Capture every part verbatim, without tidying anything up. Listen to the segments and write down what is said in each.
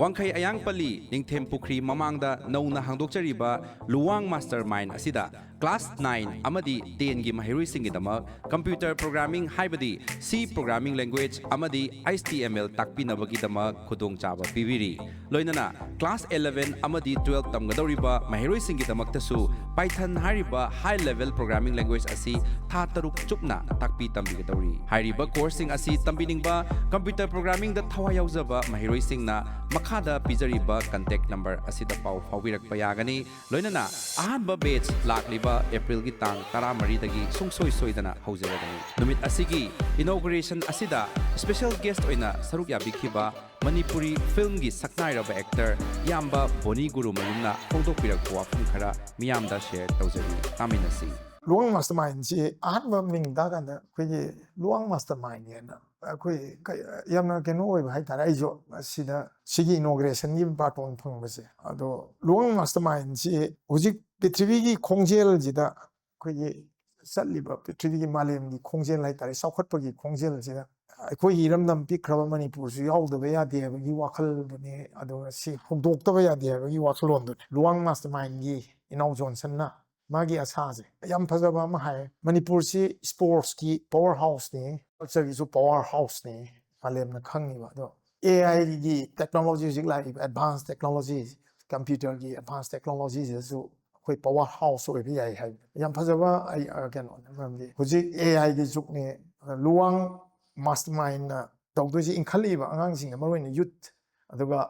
ꯋꯥꯡꯈꯩ ꯑꯌꯥꯡꯄꯜꯂꯤ ꯅꯤꯡꯊꯦꯝ ꯄꯨꯈ꯭ꯔꯤ ꯃꯃꯥꯡꯗ ꯅꯧꯅ ꯍꯥꯡꯗꯣꯛꯆꯔꯤꯕ ꯂꯨꯋꯥꯡ ꯃꯥꯁꯇꯔ ꯃꯥꯏꯟ ꯑꯁꯤꯗ ꯀ꯭ꯂꯥꯁ ꯅꯥꯏꯟ ꯑꯃꯗꯤ ꯇꯦꯟꯒꯤ ꯃꯍꯩꯔꯣꯏꯁꯤꯡꯒꯤꯗꯃꯛ ꯀꯝꯄ꯭ꯌꯨꯇꯔ ꯄ꯭ꯔꯣꯒ꯭ꯔꯥꯃꯤꯡ ꯍꯥꯏꯕꯗꯤ ꯁꯤ ꯄ꯭ꯔꯣꯒ꯭ꯔꯥꯃꯤꯡ ꯂꯦꯡꯒ꯭ꯋꯦꯖ ꯑꯃꯗꯤ ꯑꯩꯆ ꯇꯤ ꯑꯦꯝ ꯑꯦꯜ ꯇꯥꯛꯄꯤꯅꯕꯒꯤꯗꯃꯛ ꯈꯨꯗꯣꯡꯆꯥꯕ ꯄꯤꯕꯤꯔꯤ꯫ ꯂꯣꯏꯅꯅ ꯀ꯭ꯂꯥꯁ ꯏꯂꯦꯚꯦꯟ ꯑꯃꯗꯤ ꯇꯨꯋꯦꯜꯕ ꯇꯝꯒꯗꯧꯔꯤꯕ ꯃꯍꯩꯔꯣꯏꯁꯤꯡꯒꯤꯗꯃꯛꯇꯁꯨ ꯄꯥꯏꯊꯟ ꯍꯥꯏꯔꯤꯕ ꯍꯥꯏ ꯂꯦꯚꯦꯜ ꯄ꯭ꯔꯣꯒ꯭ꯔꯥꯃꯤꯡ ꯂꯦꯡꯒ꯭ꯋꯦꯖ ꯑꯁꯤ ꯊꯥ ꯇꯔꯨꯛ ꯆꯨꯞꯅ ꯇꯥꯛꯄꯤ ꯇꯝꯕꯤꯒꯗꯧꯔꯤ꯫ ꯍꯥꯏꯔꯤꯕ ꯀꯣꯔꯁꯁꯤꯡ ꯑꯁꯤ ꯇꯝꯕꯤꯅꯤꯡꯕ ꯀꯝꯄ꯭ꯌꯨꯇꯔ ꯄ꯭ꯔꯣꯒ꯭ꯔꯥꯃꯤꯡꯗ ꯊꯋꯥꯏ ꯌꯥꯎꯖꯕ ꯃꯍꯩꯔꯣꯏꯁꯤꯡꯅ ꯃꯈꯥꯗ ꯄꯤꯖꯔꯤꯕ ꯀꯟꯇꯦꯛ ꯅꯝꯕꯔ ꯑꯁꯤꯗ ꯄꯥꯎ ꯐꯥꯎꯕꯤꯔꯛꯄ ꯌꯥꯒꯅꯤ꯫ ꯂꯣꯏꯅꯅ ꯑꯍꯥꯟꯕ ꯕꯦꯆ ꯂꯥꯛꯂꯤꯕ ꯑꯦꯄ꯭ꯔꯤꯜꯒꯤ ꯇꯥꯡ ꯇꯔꯥꯃꯔꯤꯗꯒꯤ ꯁꯨꯡꯁꯣꯏ ꯁꯣꯏꯗꯅ ꯍꯧꯖꯔꯒꯅꯤ꯫ ꯅꯨꯃꯤꯠ ꯑꯁꯤꯒꯤ ꯏꯅꯣꯒ꯭ꯔꯦꯁꯟ ꯑꯁꯤꯗ ꯁ꯭ꯄꯦꯁꯦꯜ ꯒꯦꯁ꯭ꯠ ꯑꯣꯏꯅ ꯁꯔꯨꯛ ꯌꯥꯕꯤꯈꯤꯕ ꯃꯅꯤꯄꯨꯔꯤ ꯐꯤꯜꯝꯒꯤ ꯁꯛꯅꯥꯏꯔꯕ ꯑꯦꯛꯇꯔ ꯏꯌꯥꯝꯕ ꯕꯣꯅꯤ ꯒꯨꯔꯨꯃꯌꯨꯝꯅ ꯐꯣꯡꯗꯣꯛꯄꯤꯔꯛꯄ ꯋꯥꯐꯝ ꯈꯔ ꯃꯤꯌꯥꯝꯗ ꯁꯦꯌꯔ ꯇꯧꯖꯔꯤ꯫ ꯇꯥꯃꯤꯟꯅꯁꯤ꯫ ꯂꯨꯋꯥꯡ ꯃꯥꯁꯇꯔ ꯃꯥꯏꯟꯁꯤ ꯑꯍꯥꯟꯕ ꯃꯤꯡ ꯇꯥꯀꯥꯟꯗ ꯑꯩꯈꯣꯏꯒꯤ ꯂꯨꯋꯥꯡ ꯃꯥꯁꯇꯔ ꯃꯥꯏꯟ ꯍꯥꯏꯅ ꯑꯩꯈꯣꯏ ꯀ-, ꯌꯥꯝꯅ ꯀꯩꯅꯣ ꯑꯣꯏꯕ ꯍꯥꯏꯇꯥꯔꯦ꯫ ꯑꯩꯁꯨ ꯁꯤꯗ ꯁꯤꯒꯤ ꯏꯅꯣꯒ꯭ꯔꯦꯁꯟꯒꯤ ꯕꯥꯇꯣꯟ ꯐꯪꯕꯁꯦ, ꯑꯗꯣ ꯂꯨꯋꯥꯡ ꯃꯥꯁꯇꯔ ꯃꯥꯏꯟꯁꯤ ꯍꯧꯖꯤꯛ ꯄ꯭ꯔꯤꯊꯤꯕꯤꯒꯤ ꯈꯣꯡꯖꯦꯜꯁꯤꯗ ꯑꯩꯈꯣꯏꯒꯤ ꯆꯠꯂꯤꯕ ꯄ꯭ꯔꯤꯊꯤꯕꯤꯒꯤ ꯃꯥꯂꯦꯝꯒꯤ ꯈꯣꯡꯖꯦꯜ ꯍꯥꯏꯇꯥꯔꯦ, ꯆꯥꯎꯈꯠꯄꯒꯤ ꯈꯣꯡꯖꯦꯜꯁꯤꯗ ꯑꯩꯈꯣꯏꯒꯤ ꯏꯔꯝꯗꯝ ꯄꯤꯛꯈ꯭ꯔꯕ ꯃꯅꯤꯄꯨꯔꯁꯨ ꯌꯥꯎꯗꯕ ꯌꯥꯗꯦ ꯍꯥꯏꯕꯒꯤ ꯋꯥꯈꯜꯗꯨꯅꯤ, ꯑꯗꯨꯒ ꯁꯤ ꯍꯧꯗꯣꯛꯇꯕ ꯌꯥꯗꯦ ꯍꯥꯏꯕꯒꯤ ꯋꯥꯈꯜꯂꯣꯟꯗꯨꯅꯤ꯫ ꯂꯨꯋꯥꯡ ꯃꯥꯁꯇꯔ ꯃꯥꯏꯟꯒꯤ ꯏꯅꯥꯎ ꯖꯣꯟꯁꯟꯅ ꯃꯥꯒꯤ ꯑꯁꯥꯁꯦ ꯌꯥꯝ ꯐꯖꯕ ꯑꯃ ꯍꯥꯏ, ꯃꯅꯤꯄꯨꯔꯁꯤ ꯁ꯭ꯄꯣꯔꯠꯁꯀꯤ ꯄꯋꯥꯔ ꯍꯥꯎꯁꯅꯤ, ꯀꯜꯆꯔꯒꯤꯁꯨ ꯄꯋꯥꯔ ꯍꯥꯎꯁꯅꯤ ꯃꯥꯂꯦꯝꯅ ꯈꯪꯉꯤꯕ꯫ ꯑꯗꯣ ꯑꯦ ꯑꯥꯏꯒꯤ ꯇꯦꯛꯅꯣꯂꯣꯖꯤ, ꯍꯧꯖꯤꯛ ꯂꯥꯛꯏꯕ ꯑꯦꯗꯚꯥꯟꯁ ꯇꯦꯛꯅꯣꯂꯣꯖꯤ, ꯀꯝꯄ꯭ꯌꯨꯇꯔꯒꯤ ꯑꯦꯗꯚꯥꯟꯁ ꯇꯦꯛꯅꯣꯂꯣꯖꯤꯁꯤꯗꯁꯨ ꯑꯩꯈꯣꯏ ꯄꯋꯥꯔ ꯍꯥꯎꯁ ꯑꯣꯏꯕ ꯌꯥꯏ ꯍꯥꯏꯕ ꯌꯥꯝ ꯐꯖꯕ ꯑꯩ, ꯑ, ꯀꯩꯅꯣꯅꯤ꯫ ꯃꯔꯝꯗꯤ ꯍꯧꯖꯤꯛ ꯑꯦ ꯑꯥꯏꯒꯤ ꯖꯨꯒꯅꯤ, ꯂꯨꯋꯥꯡ ꯃꯥꯁꯇꯔ ꯃꯥꯏꯟꯅ ꯇꯧꯗꯣꯏꯁꯤ ꯏꯟꯈꯠꯂꯛꯏꯕ ꯑꯉꯥꯡꯁꯤꯡꯗ, ꯃꯔꯨꯑꯣꯏꯅ ꯌꯨꯠ, ꯑꯗꯨꯒ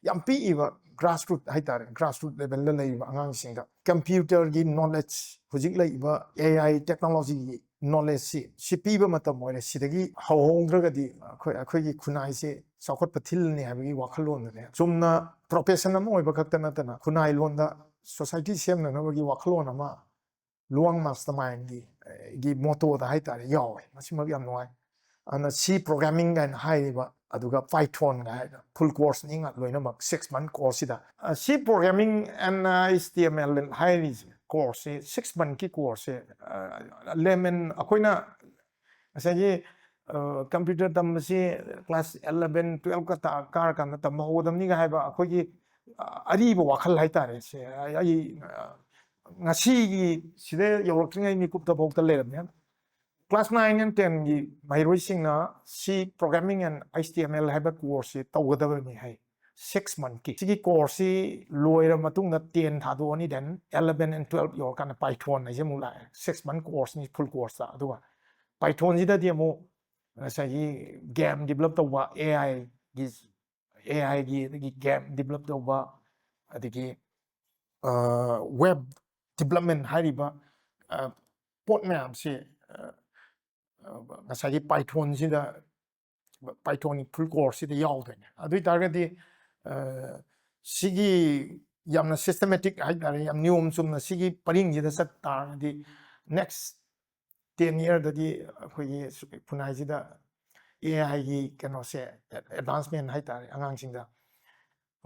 ꯌꯥꯝ ꯄꯤꯛꯏꯕ ꯒ꯭ꯔꯥꯁꯔꯨꯠ ꯍꯥꯏꯇꯥꯔꯦ, ꯒ꯭ꯔꯥꯁꯔꯨꯠ ꯂꯦꯚꯦꯜꯗ ꯂꯩꯔꯤꯕ ꯑꯉꯥꯡꯁꯤꯡꯗ ꯀꯝꯄ꯭ꯌꯨꯇꯔꯒꯤ ꯅꯣꯂꯦꯖ, ꯍꯧꯖꯤꯛ ꯂꯩꯔꯤꯕ ꯑꯦ ꯑꯥꯏ ꯇꯦꯛꯅꯣꯂꯣꯖꯤꯒꯤ ꯅꯣꯂꯦꯖꯁꯤ ꯁꯤ ꯄꯤꯕ ꯃꯇꯝ ꯑꯣꯏꯔꯦ꯫ ꯁꯤꯗꯒꯤ ꯍꯧꯍꯧꯗ꯭ꯔꯒꯗꯤ ꯑꯩꯈꯣꯏ, ꯑꯩꯈꯣꯏꯒꯤ ꯈꯨꯟꯅꯥꯏꯁꯦ ꯆꯥꯎꯈꯠꯄ ꯊꯤꯜꯂꯅꯤ ꯍꯥꯏꯕꯒꯤ ꯋꯥꯈꯜꯂꯣꯟꯗꯨꯅꯦ꯫ ꯆꯨꯝꯅ ꯄ꯭ꯔꯣꯐꯦꯁꯟ ꯑꯃ ꯑꯣꯏꯕ ꯈꯛꯇ ꯅꯠꯇꯅ ꯈꯨꯟꯅꯥꯏ ꯂꯣꯟꯗ ꯁꯣꯁꯥꯏꯇꯤ ꯁꯦꯝꯅꯅꯕꯒꯤ ꯋꯥꯈꯜꯂꯣꯟ ꯑꯃ ꯂꯨꯋꯥꯡ ꯃꯥꯁꯇꯔ ꯃꯥꯏꯟꯒꯤ, ꯒꯤ ꯃꯣꯇꯣꯗ ꯍꯥꯏꯇꯥꯔꯦ ꯌꯥꯎꯋꯦ꯫ ꯃꯁꯤꯃꯛ ꯌꯥꯝ ꯅꯨꯡꯉꯥꯏ꯫ ꯑꯗꯨꯅ ꯁꯤ ꯄ꯭ꯔꯣꯒ꯭ꯔꯥꯃꯤꯡ ꯀꯥꯏꯅ ꯍꯥꯏꯔꯤꯕ, ꯑꯗꯨꯒ ꯄꯥꯏꯊꯣꯟꯒ ꯍꯥꯏꯅ ꯐꯨꯜ ꯀꯣꯔꯁꯅꯤ ꯉꯥꯛ ꯂꯣꯏꯅꯃꯛ ꯁꯤꯛꯁ ꯃꯟꯊ ꯀꯣꯔꯁꯁꯤꯗ꯫ ꯑ, C programming and H T M L ꯍꯥꯏꯔꯤꯁꯦ ꯀꯣꯔꯁꯁꯦ, ꯁꯤꯛꯁ ꯃꯟꯊꯀꯤ ꯀꯣꯔꯁꯁꯦ, ꯑ, ꯂꯦꯃꯦꯟ ꯑꯩꯈꯣꯏꯅ ꯉꯁꯥꯏꯒꯤ ꯀꯝꯄ꯭ꯌꯨꯇꯔ ꯇꯝꯕꯁꯤ ꯀ꯭ꯂꯥꯁ ꯑꯦꯂꯚꯦꯟ ꯇꯨꯌꯦꯜꯐꯀ ꯀꯥꯔꯀꯥꯟꯗ ꯇꯝꯕ ꯍꯧꯒꯗꯕꯅꯤꯒ ꯍꯥꯏꯕ ꯑꯩꯈꯣꯏꯒꯤ ꯑꯔꯤꯕ ꯋꯥꯈꯜ ꯍꯥꯏꯇꯥꯔꯦ꯫ ꯁꯦ ꯑꯩ ꯉꯁꯤꯒꯤ ꯁꯤꯗ ꯌꯧꯔꯛꯇ꯭ꯔꯤꯉꯩ ꯃꯤꯀꯨꯞꯇ ꯐꯥꯎꯗ ꯂꯩꯔꯝꯃꯦ꯫ ꯀ꯭ꯂꯥꯁ ꯅꯥꯏꯟ ꯑꯦꯟ ꯇꯦꯟꯒꯤ ꯃꯍꯩꯔꯣꯏꯁꯤꯡꯅ ꯁꯤ programming and H T M L ꯍꯥꯏꯕ ꯀꯣꯔꯁꯁꯤ ꯇꯧꯒꯗꯕꯅꯤ ꯍꯥꯏ꯫ ꯁꯤꯛꯁ ꯃꯟꯊꯀꯤ ꯁꯤꯒꯤ ꯀꯣꯔꯁꯁꯤ ꯂꯣꯏꯔ ꯃꯇꯨꯡꯗ ꯇꯦꯟ ꯊꯥꯗꯣꯛꯑꯅꯤ, then eleven and twelve ꯌꯧꯔꯀꯥꯟꯗ Python ꯍꯥꯏꯁꯦ ꯑꯃꯨꯛ ꯂꯥꯛꯑꯦ꯫ ꯁꯤꯛꯁ ꯃꯟꯊ ꯀꯣꯔꯁꯅꯤ, ꯐꯨꯜ ꯀꯣꯔꯁꯇ꯫ ꯑꯗꯨꯒ Pythonꯁꯤꯗꯗꯤ ꯑꯃꯨꯛ ꯉꯁꯥꯏꯒꯤ ꯒꯦꯝ ꯗꯤꯕꯂꯞ ꯇꯧꯕ, ꯑꯦ ꯑꯥꯏꯒꯤ ꯑꯦ ꯑꯥꯏꯒꯤ ꯑꯗꯒꯤ ꯒꯦꯝ ꯗꯤꯕꯂꯞ ꯇꯧꯕ, ꯑꯗꯒꯤ ꯋꯦꯕ ꯗꯤꯕꯂꯞꯃꯦꯟ ꯍꯥꯏꯔꯤꯕ ꯄꯣꯠ ꯃꯌꯥꯝꯁꯤ ꯉꯁꯥꯏꯒꯤ ꯄꯥꯏꯊꯣꯟꯁꯤꯗ, ꯄꯥꯏꯊꯣꯟꯒꯤ ꯐꯨꯜ ꯀꯣꯔꯁꯁꯤꯗ ꯌꯥꯎꯗꯣꯏꯅꯦ꯫ ꯑꯗꯨ ꯑꯣꯏ ꯇꯥꯔꯒꯗꯤ ꯁꯤꯒꯤ ꯌꯥꯝꯅ ꯁꯤꯁꯇꯦꯃꯦꯇꯤꯛ ꯍꯥꯏꯇꯥꯔꯦ, ꯌꯥꯝ ꯅꯤꯌꯣꯝ ꯆꯨꯝꯅ ꯁꯤꯒꯤ ꯄꯔꯤꯡꯁꯤꯗ ꯆꯠ ꯇꯥꯔꯒꯗꯤ next ten yearꯗꯗꯤ ꯑꯩꯈꯣꯏꯒꯤ ꯈꯨꯟꯅꯥꯏꯁꯤꯗ ꯑꯦ ꯑꯥꯏꯒꯤ ꯀꯩꯅꯣꯁꯦ, ꯑꯦꯗꯚꯥꯟꯁꯃꯦꯟ ꯍꯥꯏꯇꯥꯔꯦ ꯑꯉꯥꯡꯁꯤꯡꯗ꯫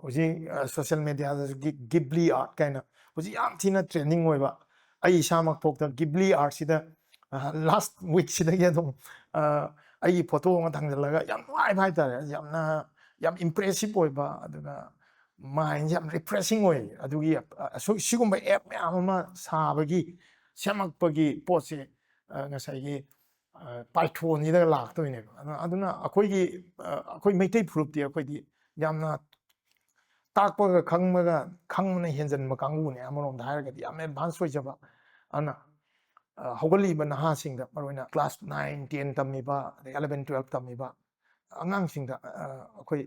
ꯍꯧꯖꯤꯛ ꯁꯣꯁꯤꯌꯦꯜ ꯃꯦꯗꯤꯌꯥꯗꯁꯨ ꯒꯤꯕꯂꯤ ꯑꯥꯔꯠ ꯀꯥꯏꯅ ꯍꯧꯖꯤꯛ ꯌꯥꯝ ꯊꯤꯅ ꯇ꯭ꯔꯦꯟꯗꯤꯡ ꯑꯣꯏꯕ, ꯑꯩ ꯏꯁꯥꯃꯛ ꯐꯥꯎꯗ ꯒꯤꯕꯂꯤ ꯑꯥꯔꯠꯁꯤꯗ ꯂꯥꯁ ꯋꯤꯛꯁꯤꯗꯒꯤ ꯑꯗꯨꯝ ꯑꯩꯒꯤ ꯐꯣꯇꯣ ꯑꯃ ꯊꯥꯡꯖꯜꯂꯒ ꯌꯥꯝ ꯅꯨꯡꯉꯥꯏꯕ ꯍꯥꯏꯇꯥꯔꯦ꯫ ꯌꯥꯝꯅ, ꯌꯥꯝ ꯏꯝꯄ꯭ꯔꯦꯁꯤꯞ ꯑꯣꯏꯕ, ꯑꯗꯨꯒ ꯃꯥꯏꯟꯁꯦ ꯌꯥꯝ ꯔꯤꯐ꯭ꯔꯦꯁꯤꯡ ꯑꯣꯏ꯫ ꯑꯗꯨꯒꯤ ꯁꯤꯒꯨꯝꯕ ꯑꯦꯞ ꯃꯌꯥꯝ ꯑꯃ ꯁꯥꯕꯒꯤ, ꯁꯦꯝꯃꯛꯄꯒꯤ ꯄꯣꯠꯁꯦ ꯉꯁꯥꯏꯒꯤ ꯄꯥꯏꯊꯣꯟꯁꯤꯗ ꯂꯥꯛꯇꯣꯏꯅꯦꯕ꯫ ꯑꯗꯨꯅ ꯑꯩꯈꯣꯏꯒꯤ, ꯑꯩꯈꯣꯏ ꯃꯩꯇꯩ ꯐꯨꯔꯨꯞꯇꯤ ꯑꯩꯈꯣꯏꯗꯤ ꯌꯥꯝꯅ ꯇꯥꯛꯄꯒ ꯈꯪꯕꯒ, ꯈꯪꯕꯅ ꯍꯦꯟꯖꯟꯕ ꯀꯥꯡꯕꯨꯅꯦ꯫ ꯑꯃꯔꯣꯝꯗ ꯍꯥꯏꯔꯒꯗꯤ ꯌꯥꯝꯅ ꯑꯦꯗꯚꯥꯟꯁ ꯑꯣꯏꯖꯕ꯫ ꯑꯗꯨꯅ ꯍꯧꯒꯠꯂꯛꯏꯕ ꯅꯍꯥꯁꯤꯡꯗ, ꯃꯔꯨꯑꯣꯏꯅ ꯀ꯭ꯂꯥꯁ ꯅꯥꯏꯟ ꯇꯦꯟ ꯇꯝꯃꯤꯕ, ꯑꯗꯩ ꯑꯦꯂꯚꯦꯟ ꯇꯨꯌꯦꯜꯐ ꯇꯝꯃꯤꯕ ꯑꯉꯥꯡꯁꯤꯡꯗ ꯑꯩꯈꯣꯏ,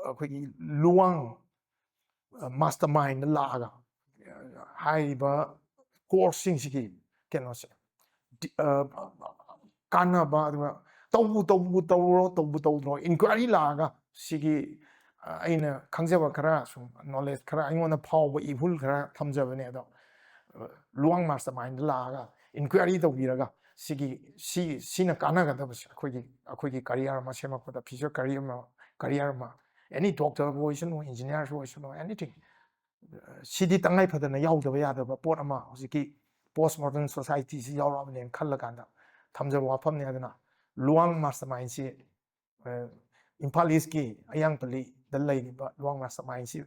ꯑꯩꯈꯣꯏꯒꯤ ꯂꯨꯋꯥꯡ ꯃꯥꯁꯇꯔ ꯃꯥꯏꯟꯗ ꯂꯥꯛꯑꯒ ꯍꯥꯏꯔꯤꯕ ꯀꯣꯔꯁꯁꯤꯡꯁꯤꯒꯤ ꯀꯩꯅꯣꯁꯦ, ꯀꯥꯟꯅꯕ, ꯑꯗꯨꯒ ꯇꯧꯕꯨ ꯇꯧꯕꯨ ꯇꯧꯔꯣ, ꯇꯧꯕꯨ ꯇꯧꯗ꯭ꯔꯣ, ꯏꯟꯀ꯭ꯋꯥꯏꯔꯤ ꯂꯥꯛꯑꯒ ꯁꯤꯒꯤ ꯑꯩꯅ ꯈꯪꯖꯕ ꯈꯔ, ꯁꯨꯝ ꯅꯣꯂꯦꯖ ꯈꯔ, ꯑꯩꯉꯣꯟꯗ ꯐꯥꯎꯕ ꯏꯍꯨꯜ ꯈꯔ ꯊꯝꯖꯕꯅꯦ꯫ ꯑꯗꯣ ꯂꯨꯋꯥꯡ ꯃꯥꯁꯇꯔ ꯃꯥꯏꯟꯗ ꯂꯥꯛꯑꯒ ꯏꯟꯀ꯭ꯋꯥꯏꯔꯤ ꯇꯧꯕꯤꯔꯒ ꯁꯤꯒꯤ, ꯁꯤ, ꯁꯤꯅ ꯀꯥꯟꯅꯒꯗꯕꯁꯦ ꯑꯩꯈꯣꯏꯒꯤ, ꯑꯩꯈꯣꯏꯒꯤ ꯀꯔꯤꯌꯔ ꯑꯃ ꯁꯦꯝꯃꯛꯄꯗ, ꯐ꯭ꯌꯨꯆꯔ ꯀꯔꯤꯌꯔ ꯑꯃ, ꯀꯔꯤꯌꯔ ꯑꯃ, ꯑꯦꯅꯤ ꯗꯣꯛꯇꯔꯕꯨ ꯑꯣꯏꯁꯅꯨ, ꯏꯟꯖꯤꯅꯤꯌꯥꯔꯁꯨ ꯑꯣꯏꯁꯅꯨ, ꯑꯦꯅꯤꯊꯤꯡ, ꯁꯤꯗꯤ ꯇꯉꯥꯏ ꯐꯗꯅ ꯌꯥꯎꯗꯕ ꯌꯥꯗꯕ ꯄꯣꯠ ꯑꯃ ꯍꯧꯖꯤꯛꯀꯤ ꯄꯣꯁ ꯃꯣꯗꯔꯟ ꯁꯣꯁꯥꯏꯇꯤꯁꯤ ꯌꯥꯎꯔꯛꯑꯕꯅꯦꯅ ꯈꯜꯂꯀꯥꯟꯗ ꯊꯝꯖꯕ ꯋꯥꯐꯝꯅꯤ꯫ ꯑꯗꯨꯅ ꯂꯨꯋꯥꯡ ꯃꯥꯁꯇꯔ ꯃꯥꯏꯟꯁꯤ, ꯑ, ꯏꯝꯐꯥꯜ ꯏꯁꯀꯤ ꯑꯌꯥꯡꯄꯜꯂꯤꯗ ꯂꯩꯔꯤꯕ ꯂꯨꯋꯥꯡ ꯃꯥꯁꯇꯔ ꯃꯥꯏꯟꯁꯤ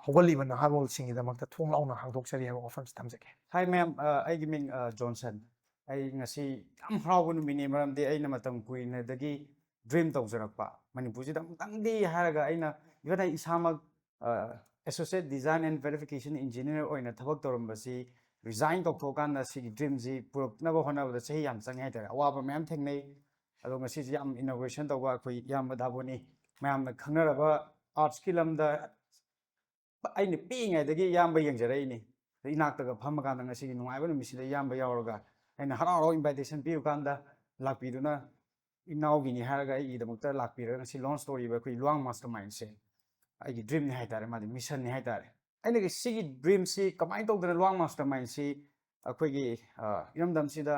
ꯍꯧꯒꯠꯂꯤꯕ ꯅꯍꯥꯔꯣꯜꯁꯤꯡꯒꯤꯗꯃꯛꯇ ꯊꯣꯡ ꯂꯥꯎꯅ ꯍꯥꯡꯗꯣꯛꯆꯔꯤ ꯍꯥꯏꯕ ꯋꯥꯐꯝꯁꯤ ꯊꯝꯖꯒꯦ꯫ Hi ma'am, ꯑ, ꯑꯩꯒꯤ ꯃꯤꯡ, ꯑ, ꯖꯣꯟꯁꯟ꯫ ꯑꯩ ꯉꯁꯤ ꯌꯥꯝ ꯍꯔꯥꯎꯕ ꯅꯨꯃꯤꯠꯅꯤ, ꯃꯔꯝꯗꯤ ꯑꯩꯅ ꯃꯇꯝ ꯀꯨꯏꯅꯗꯒꯤ dream ꯇꯧꯖꯔꯛꯄ, ꯃꯅꯤꯄꯨꯔꯁꯤꯗ ꯑꯃꯨꯛꯇꯪꯗꯤ ꯍꯥꯏꯔꯒ, ꯑꯩꯅ even ꯑꯩ ꯏꯁꯥꯃꯛ, ꯑ, Associate Design and Verification Engineer ꯑꯣꯏꯅ ꯊꯕꯛ ꯇꯧꯔꯝꯕꯁꯤ resign ꯇꯧꯊꯣꯛꯑꯀꯥꯟꯗ ꯁꯤꯒꯤ dreamꯁꯤ ꯄꯨꯔꯛꯅꯕ ꯍꯣꯠꯅꯕꯗ ꯆꯍꯤ ꯌꯥꯝ ꯆꯪꯉꯦ ꯍꯥꯏꯇꯥꯔꯦ, ꯑꯋꯥꯕ ꯃꯌꯥꯝ ꯊꯦꯡꯅꯩ꯫ ꯑꯗꯣ ꯉꯁꯤꯁꯦ ꯌꯥꯝ inauguration ꯇꯧꯕ ꯑꯩꯈꯣꯏ ꯏꯌꯥꯝꯕ ꯗꯥꯕꯣꯅꯤ, ꯃꯌꯥꯝꯅ ꯈꯪꯅꯔꯕ artsꯀꯤ ꯂꯝꯗ ꯑꯩꯅ ꯄꯤꯛꯏꯉꯩꯗꯒꯤ ꯏꯌꯥꯝꯕ ꯌꯦꯡꯖꯔꯛꯏꯅꯤ꯫ ꯑꯗ ꯏꯅꯥꯛꯇꯒ ꯐꯝꯃꯀꯥꯟꯗ ꯉꯁꯤꯒꯤ ꯅꯨꯡꯉꯥꯏꯕ ꯅꯨꯃꯤꯠꯁꯤꯗ ꯏꯌꯥꯝꯕ ꯌꯥꯎꯔꯒ ꯑꯩꯅ ꯍꯔꯥꯎ ꯍꯔꯥꯎ invitation ꯄꯤꯔꯀꯥꯟꯗ ꯂꯥꯛꯄꯤꯗꯨꯅ, ꯏꯅꯥꯎꯒꯤꯅꯤ ꯍꯥꯏꯔꯒ ꯑꯩꯒꯤꯗꯃꯛꯇ ꯂꯥꯛꯄꯤꯔꯒ ꯉꯁꯤ launch ꯇꯧꯔꯤꯕ ꯑꯩꯈꯣꯏ ꯂꯨꯋꯥꯡ ꯃꯥꯁꯇꯔ ꯃꯥꯏꯟꯁꯦ ꯑꯩꯒꯤ dreamꯅꯤ ꯍꯥꯏꯇꯥꯔꯦ, ꯃꯥꯗꯤ missionꯅꯤ ꯍꯥꯏꯇꯥꯔꯦ꯫ ꯑꯩꯅ ꯁꯤꯒꯤ dreamꯁꯤ ꯀꯃꯥꯏꯅ ꯇꯧꯗꯅ ꯂꯨꯋꯥꯡ ꯃꯥꯁꯇꯔ ꯃꯥꯏꯟꯁꯤ ꯑꯩꯈꯣꯏꯒꯤ, ꯑ, ꯏꯔꯝꯗꯝꯁꯤꯗ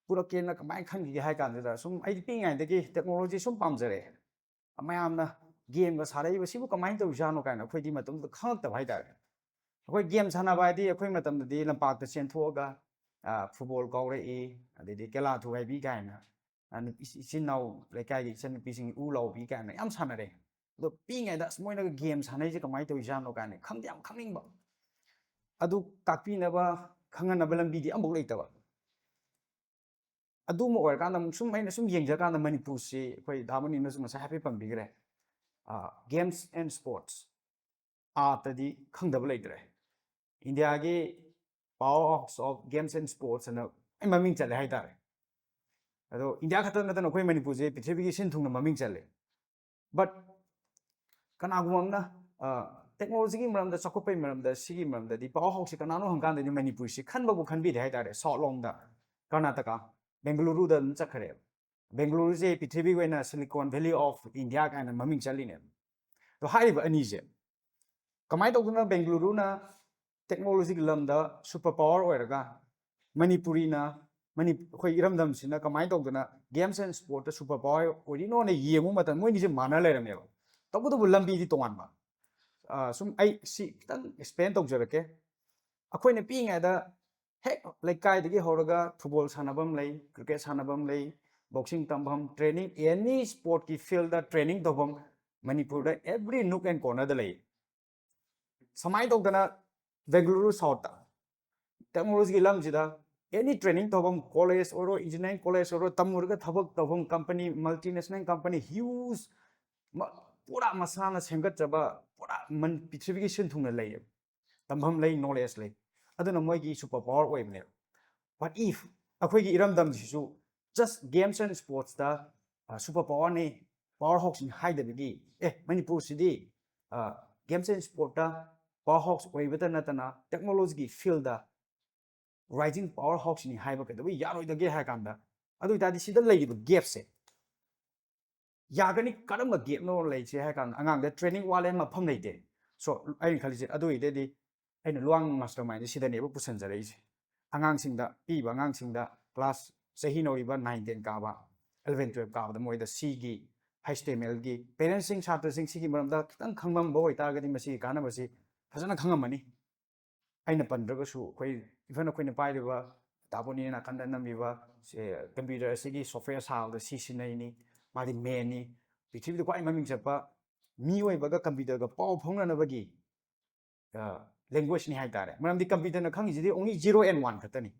ꯄꯨꯔꯛꯀꯦꯅ ꯀꯃꯥꯏꯅ ꯈꯟꯈꯤꯒꯦ ꯍꯥꯏ ꯀꯥꯟꯗꯨꯗ, ꯁꯨꯝ ꯑꯩꯗꯤ ꯄꯤꯛꯏꯉꯩꯗꯒꯤ technology ꯁꯨꯝ ꯄꯥꯝꯖꯔꯛꯑꯦ꯫ ꯃꯌꯥꯝꯅ gameꯒ ꯁꯥꯔꯛꯏꯕ ꯁꯤꯕꯨ ꯀꯃꯥꯏꯅ ꯇꯧꯔꯤꯖꯥꯠꯅꯣ ꯀꯥꯏꯅ ꯑꯩꯈꯣꯏꯗꯤ ꯃꯇꯝꯗꯨꯗ ꯈꯪꯉꯛꯇꯕ ꯍꯥꯏꯇꯥꯔꯦ꯫ ꯑꯩꯈꯣꯏ game ꯁꯥꯟꯅꯕ ꯍꯥꯏꯗꯤ ꯑꯩꯈꯣꯏ ꯃꯇꯝꯗꯗꯤ ꯂꯝꯄꯥꯛꯇ ꯆꯦꯟꯊꯣꯛꯑꯒ, ꯑ, football ꯀꯥꯎꯔꯛꯏ, ꯑꯗꯩꯗꯤ ꯀꯦꯂꯥ ꯊꯨꯒꯥꯏꯕꯤ ꯀꯥꯏꯅ, ꯑ, ꯅꯨꯄꯤ-, ꯏꯆꯤꯟ ꯏꯅꯥꯎ ꯂꯩꯀꯥꯏꯒꯤ ꯏꯆꯟꯅꯨꯄꯤꯁꯤꯡ ꯎ ꯂꯥꯎꯕꯤ ꯀꯥꯏꯅ ꯌꯥꯝ ꯁꯥꯟꯅꯔꯛꯑꯦ꯫ ꯑꯗꯣ ꯄꯤꯛꯏꯉꯩꯗ ꯑꯁ ꯃꯣꯏꯅꯒ game ꯁꯥꯟꯅꯩꯁꯦ ꯀꯃꯥꯏꯅ ꯇꯧꯔꯤꯖꯥꯠꯅꯣ ꯀꯥꯏꯅ ꯈꯪꯗꯤ ꯌꯥꯝ ꯈꯪꯅꯤꯡꯕ꯫ ꯑꯗꯨ ꯇꯥꯛꯄꯤꯅꯕ, ꯈꯪꯍꯟꯅꯕ ꯂꯝꯕꯤꯗꯤ ꯑꯃꯐꯥꯎ ꯂꯩꯇꯕ꯫ ꯑꯗꯨ ꯑꯃ ꯑꯣꯏꯔꯀꯥꯟꯗ ꯑꯃꯨꯛ ꯁꯨꯝ ꯑꯩꯅ ꯁꯨꯝ ꯌꯦꯡꯖꯔꯀꯥꯟꯗ ꯃꯅꯤꯄꯨꯔꯁꯤ ꯑꯩꯈꯣꯏ ꯗꯥ ꯃꯅꯤꯅꯁꯨ ꯉꯁꯥꯏ ꯍꯥꯏꯐꯦꯠ ꯄꯟꯕꯤꯈ꯭ꯔꯦ, ꯑ, games and sports, artꯇꯗꯤ ꯈꯪꯗꯕ ꯂꯩꯇ꯭ꯔꯦ꯫ ꯏꯟꯗꯤꯌꯥꯒꯤ power house of games and sports ꯑꯅ ꯂꯣꯏ ꯃꯃꯤꯡ ꯆꯠꯂꯦ ꯍꯥꯏꯇꯥꯔꯦ꯫ ꯑꯗꯣ ꯏꯟꯗꯤꯌꯥ ꯈꯛꯇ ꯅꯠꯇꯅ ꯑꯩꯈꯣꯏ ꯃꯅꯤꯄꯨꯔꯁꯦ ꯄ꯭ꯔꯤꯊꯤꯕꯤꯒꯤ ꯁꯤꯟ ꯊꯨꯡꯅ ꯃꯃꯤꯡ ꯆꯠꯂꯦ꯫ But ꯀꯅꯥꯒꯨꯝꯕ ꯑꯃꯅ, ꯑ, technologyꯒꯤ ꯃꯔꯝꯗ, ꯆꯥꯎꯈꯠꯄꯒꯤ ꯃꯔꯝꯗ, ꯁꯤꯒꯤ ꯃꯔꯝꯗꯗꯤ power houseꯁꯤ ꯀꯅꯥꯅꯣ ꯍꯪꯀꯥꯟꯗꯗꯤ ꯃꯅꯤꯄꯨꯔꯁꯤ ꯈꯟꯕꯕꯨ ꯈꯟꯕꯤꯗꯦ ꯍꯥꯏꯇꯥꯔꯦ꯫ South ꯂꯣꯝꯗ, ꯀꯔꯅꯥꯇꯀꯥ, ꯕꯦꯡꯒꯂꯨꯔꯨꯗ ꯑꯗꯨꯝ ꯆꯠꯈ꯭ꯔꯦꯕ꯫ ꯕꯦꯡꯒꯂꯨꯔꯨꯁꯦ ꯄ꯭ꯔꯤꯊꯤꯕꯤꯒꯤ ꯑꯣꯏꯅ Silicon Valley of India ꯀꯥꯏꯅ ꯃꯃꯤꯡ ꯆꯠꯂꯤꯅꯦꯕ꯫ ꯑꯗꯣ ꯍꯥꯏꯔꯤꯕ ꯑꯅꯤꯁꯦ ꯀꯃꯥꯏꯅ ꯇꯧꯗꯅ ꯕꯦꯡꯒꯂꯨꯔꯨꯅ technologyꯒꯤ ꯂꯝꯗ super power ꯑꯣꯏꯔꯒ, ꯃꯅꯤꯄꯨꯔꯤꯅ, ꯃꯅꯤ-, ꯑꯩꯈꯣꯏ ꯏꯔꯝꯗꯝꯁꯤꯅ ꯀꯃꯥꯏꯅ ꯇꯧꯗꯅ games and sportꯇ super power ꯑꯣꯏꯔꯤꯅꯣꯅ ꯌꯦꯡꯕ ꯃꯇꯝꯗ ꯃꯣꯏꯅꯤꯁꯦ ꯃꯥꯟꯅ ꯂꯩꯔꯝꯃꯦꯕ꯫ ꯇꯧꯕꯇꯕꯨ ꯂꯝꯕꯤꯗꯤ ꯇꯣꯉꯥꯟꯕ꯫ ꯑ, ꯁꯨꯝ ꯑꯩ ꯁꯤ ꯈꯤꯇꯪ explain ꯇꯧꯖꯔꯛꯀꯦ꯫ ꯑꯩꯈꯣꯏꯅ ꯄꯤꯛꯏꯉꯩꯗ ꯍꯦꯛ ꯂꯩꯀꯥꯏꯗꯒꯤ ꯍꯧꯔꯒ ꯐꯨꯠꯕꯣꯜ ꯁꯥꯟꯅꯐꯝ ꯂꯩ, ꯀ꯭ꯔꯤꯀꯦꯠ ꯁꯥꯟꯅꯐꯝ ꯂꯩ, ꯕꯣꯛꯁꯤꯡ ꯇꯝꯐꯝ, ꯇ꯭ꯔꯦꯅꯤꯡ, ꯑꯦꯅꯤ ꯁ꯭ꯄꯣꯔꯠꯀꯤ ꯐꯤꯜꯗ ꯇ꯭ꯔꯦꯅꯤꯡ ꯇꯧꯐꯝ ꯃꯅꯤꯄꯨꯔꯗ every nook and cornerꯗ ꯂꯩ꯫ ꯁꯨꯃꯥꯏꯅ ꯇꯧꯗꯅ ꯕꯦꯡꯒꯂꯨꯔꯨ ꯁꯥꯎꯠꯇ ꯇꯦꯛꯅꯣꯂꯣꯖꯤꯒꯤ ꯂꯝꯁꯤꯗ ꯑꯦꯅꯤ ꯇ꯭ꯔꯦꯅꯤꯡ ꯇꯧꯐꯝ, ꯀꯣꯂꯦꯖ ꯑꯣꯏꯔꯣ, ꯏꯟꯖꯤꯅꯤꯌꯥꯔꯤꯡ ꯀꯣꯂꯦꯖ ꯑꯣꯏꯔꯣ, ꯇꯝꯃꯨꯔꯒ ꯊꯕꯛ ꯇꯧꯐꯝ ꯀꯝꯄꯅꯤ, ꯃꯜꯇꯤꯅꯦꯁꯅꯦꯜ ꯀꯝꯄꯅꯤ, ꯍ꯭ꯌꯨꯖ, ꯄꯨꯔꯥ ꯃꯁꯥꯅ ꯁꯦꯝꯒꯠꯆꯕ, ꯄꯨꯔꯥ ꯄ꯭ꯔꯤꯊꯤꯕꯤꯒꯤ ꯁꯤꯟ ꯊꯨꯡꯅ ꯂꯩꯌꯦꯕ꯫ ꯇꯝꯐꯝ ꯂꯩ, ꯅꯣꯂꯦꯖ ꯂꯩ꯫ ꯑꯗꯨꯅ ꯃꯣꯏꯒꯤ ꯁꯨꯄꯔ ꯄꯋꯥꯔ ꯑꯣꯏꯕꯅꯦꯕ꯫ What if ꯑꯩꯈꯣꯏꯒꯤ ꯏꯔꯝꯗꯝꯁꯤꯁꯨ just games and sportsꯇ ꯁꯨꯄꯔ ꯄꯋꯥꯔꯅꯤ, ꯄꯋꯥꯔ ꯍꯥꯎꯁꯅꯤ ꯍꯥꯏꯗꯕꯒꯤ, ꯑꯦ, ꯃꯅꯤꯄꯨꯔꯁꯤꯗꯤ games and sportꯇ ꯄꯋꯥꯔ ꯍꯥꯎꯁ ꯑꯣꯏꯕꯇ ꯅꯠꯇꯅ ꯇꯦꯛꯅꯣꯂꯣꯖꯤꯒꯤ ꯐꯤꯜꯗ ꯔꯥꯏꯖꯤꯡ ꯄꯋꯥꯔ ꯍꯥꯎꯁꯅꯤ ꯍꯥꯏꯕ ꯀꯩꯗꯧꯕꯩ ꯌꯥꯔꯣꯏꯗꯒꯦ ꯍꯥꯏ ꯀꯥꯟꯗ, ꯑꯗꯨ ꯑꯣꯏꯇꯥꯔꯗꯤ ꯁꯤꯗ ꯂꯩꯔꯤꯕ ꯒꯦꯞꯁꯦ ꯌꯥꯒꯅꯤ꯫ ꯀꯔꯝꯕ ꯒꯦꯞꯅꯣ ꯂꯩꯁꯦ ꯍꯥꯏ ꯀꯥꯟꯗ, ꯑꯉꯥꯡꯗ ꯇ꯭ꯔꯦꯅꯤꯡ ꯋꯥꯠꯂꯦ, ꯃꯐꯝ ꯂꯩꯇꯦ꯫ ꯁꯣ ꯑꯩꯅ ꯈꯜꯂꯤꯁꯦ, ꯑꯗꯨ ꯑꯣꯏꯗꯗꯤ ꯑꯩꯅ ꯂꯨꯋꯥꯡ ꯃꯥꯁꯇꯔ ꯃꯥꯏꯟꯁꯦ ꯁꯤꯗꯅꯦꯕ ꯄꯨꯁꯟꯖꯔꯛꯏꯁꯦ꯫ ꯑꯉꯥꯡꯁꯤꯡꯗ, ꯄꯤꯛꯏꯕ ꯑꯉꯥꯡꯁꯤꯡꯗ, ꯀ꯭ꯂꯥꯁ ꯆꯍꯤ ꯅꯧꯔꯤꯕ ꯅꯥꯏꯟ ꯇꯦꯟ ꯀꯥꯕ, ꯑꯦꯂꯚꯦꯟ ꯇꯨꯌꯦꯜꯞ ꯀꯥꯕꯗ ꯃꯣꯏꯗ ꯁꯤꯒꯤ, ꯍꯩꯁ ꯇꯤ ꯑꯦꯝ ꯑꯦꯜꯒꯤ, ꯄꯦꯔꯦꯟꯁꯤꯡ, ꯁꯥꯇ꯭ꯔꯁꯤꯡ ꯁꯤꯒꯤ ꯃꯔꯝꯗ ꯈꯤꯇꯪ ꯈꯪꯂꯝꯕ ꯑꯣꯏꯇꯥꯔꯒꯗꯤ ꯃꯁꯤꯒꯤ ꯀꯥꯟꯅꯕꯁꯤ ꯐꯖꯅ ꯈꯪꯉꯝꯃꯅꯤ꯫ ꯑꯩꯅ ꯄꯟꯗ꯭ꯔꯒꯁꯨ ꯑꯩꯈꯣꯏ, even ꯑꯩꯈꯣꯏꯅ ꯄꯥꯏꯔꯤꯕ ꯇꯥꯕꯣꯅꯤꯅ ꯅꯥꯀꯟꯗ ꯅꯝꯃꯤꯕ ꯁꯦ, ꯀꯝꯄ꯭ꯌꯨꯇꯔ ꯑꯁꯤꯒꯤ ꯁꯣꯐꯋꯦꯌꯔ ꯁꯥꯕꯗ ꯁꯤ ꯁꯤꯖꯤꯟꯅꯩꯅꯤ, ꯃꯥꯗꯤ ꯃꯦꯟꯅꯤ, ꯄ꯭ꯔꯤꯊꯤꯕꯤꯗ ꯈ꯭ꯋꯥꯏ ꯃꯃꯤꯡ ꯆꯠꯄ ꯃꯤꯑꯣꯏꯕꯒ ꯀꯝꯄ꯭ꯌꯨꯇꯔꯒ ꯄꯥꯎ ꯐꯥꯎꯅꯅꯕꯒꯤ ꯂꯦꯡꯒ꯭ꯋꯦꯖꯅꯤ ꯍꯥꯏꯇꯥꯔꯦ꯫ ꯃꯔꯝꯗꯤ ꯀꯝꯄ꯭ꯌꯨꯇꯔꯅ ꯈꯪꯉꯤꯁꯤꯗꯤ only zero and one ꯈꯛꯇꯅꯤ꯫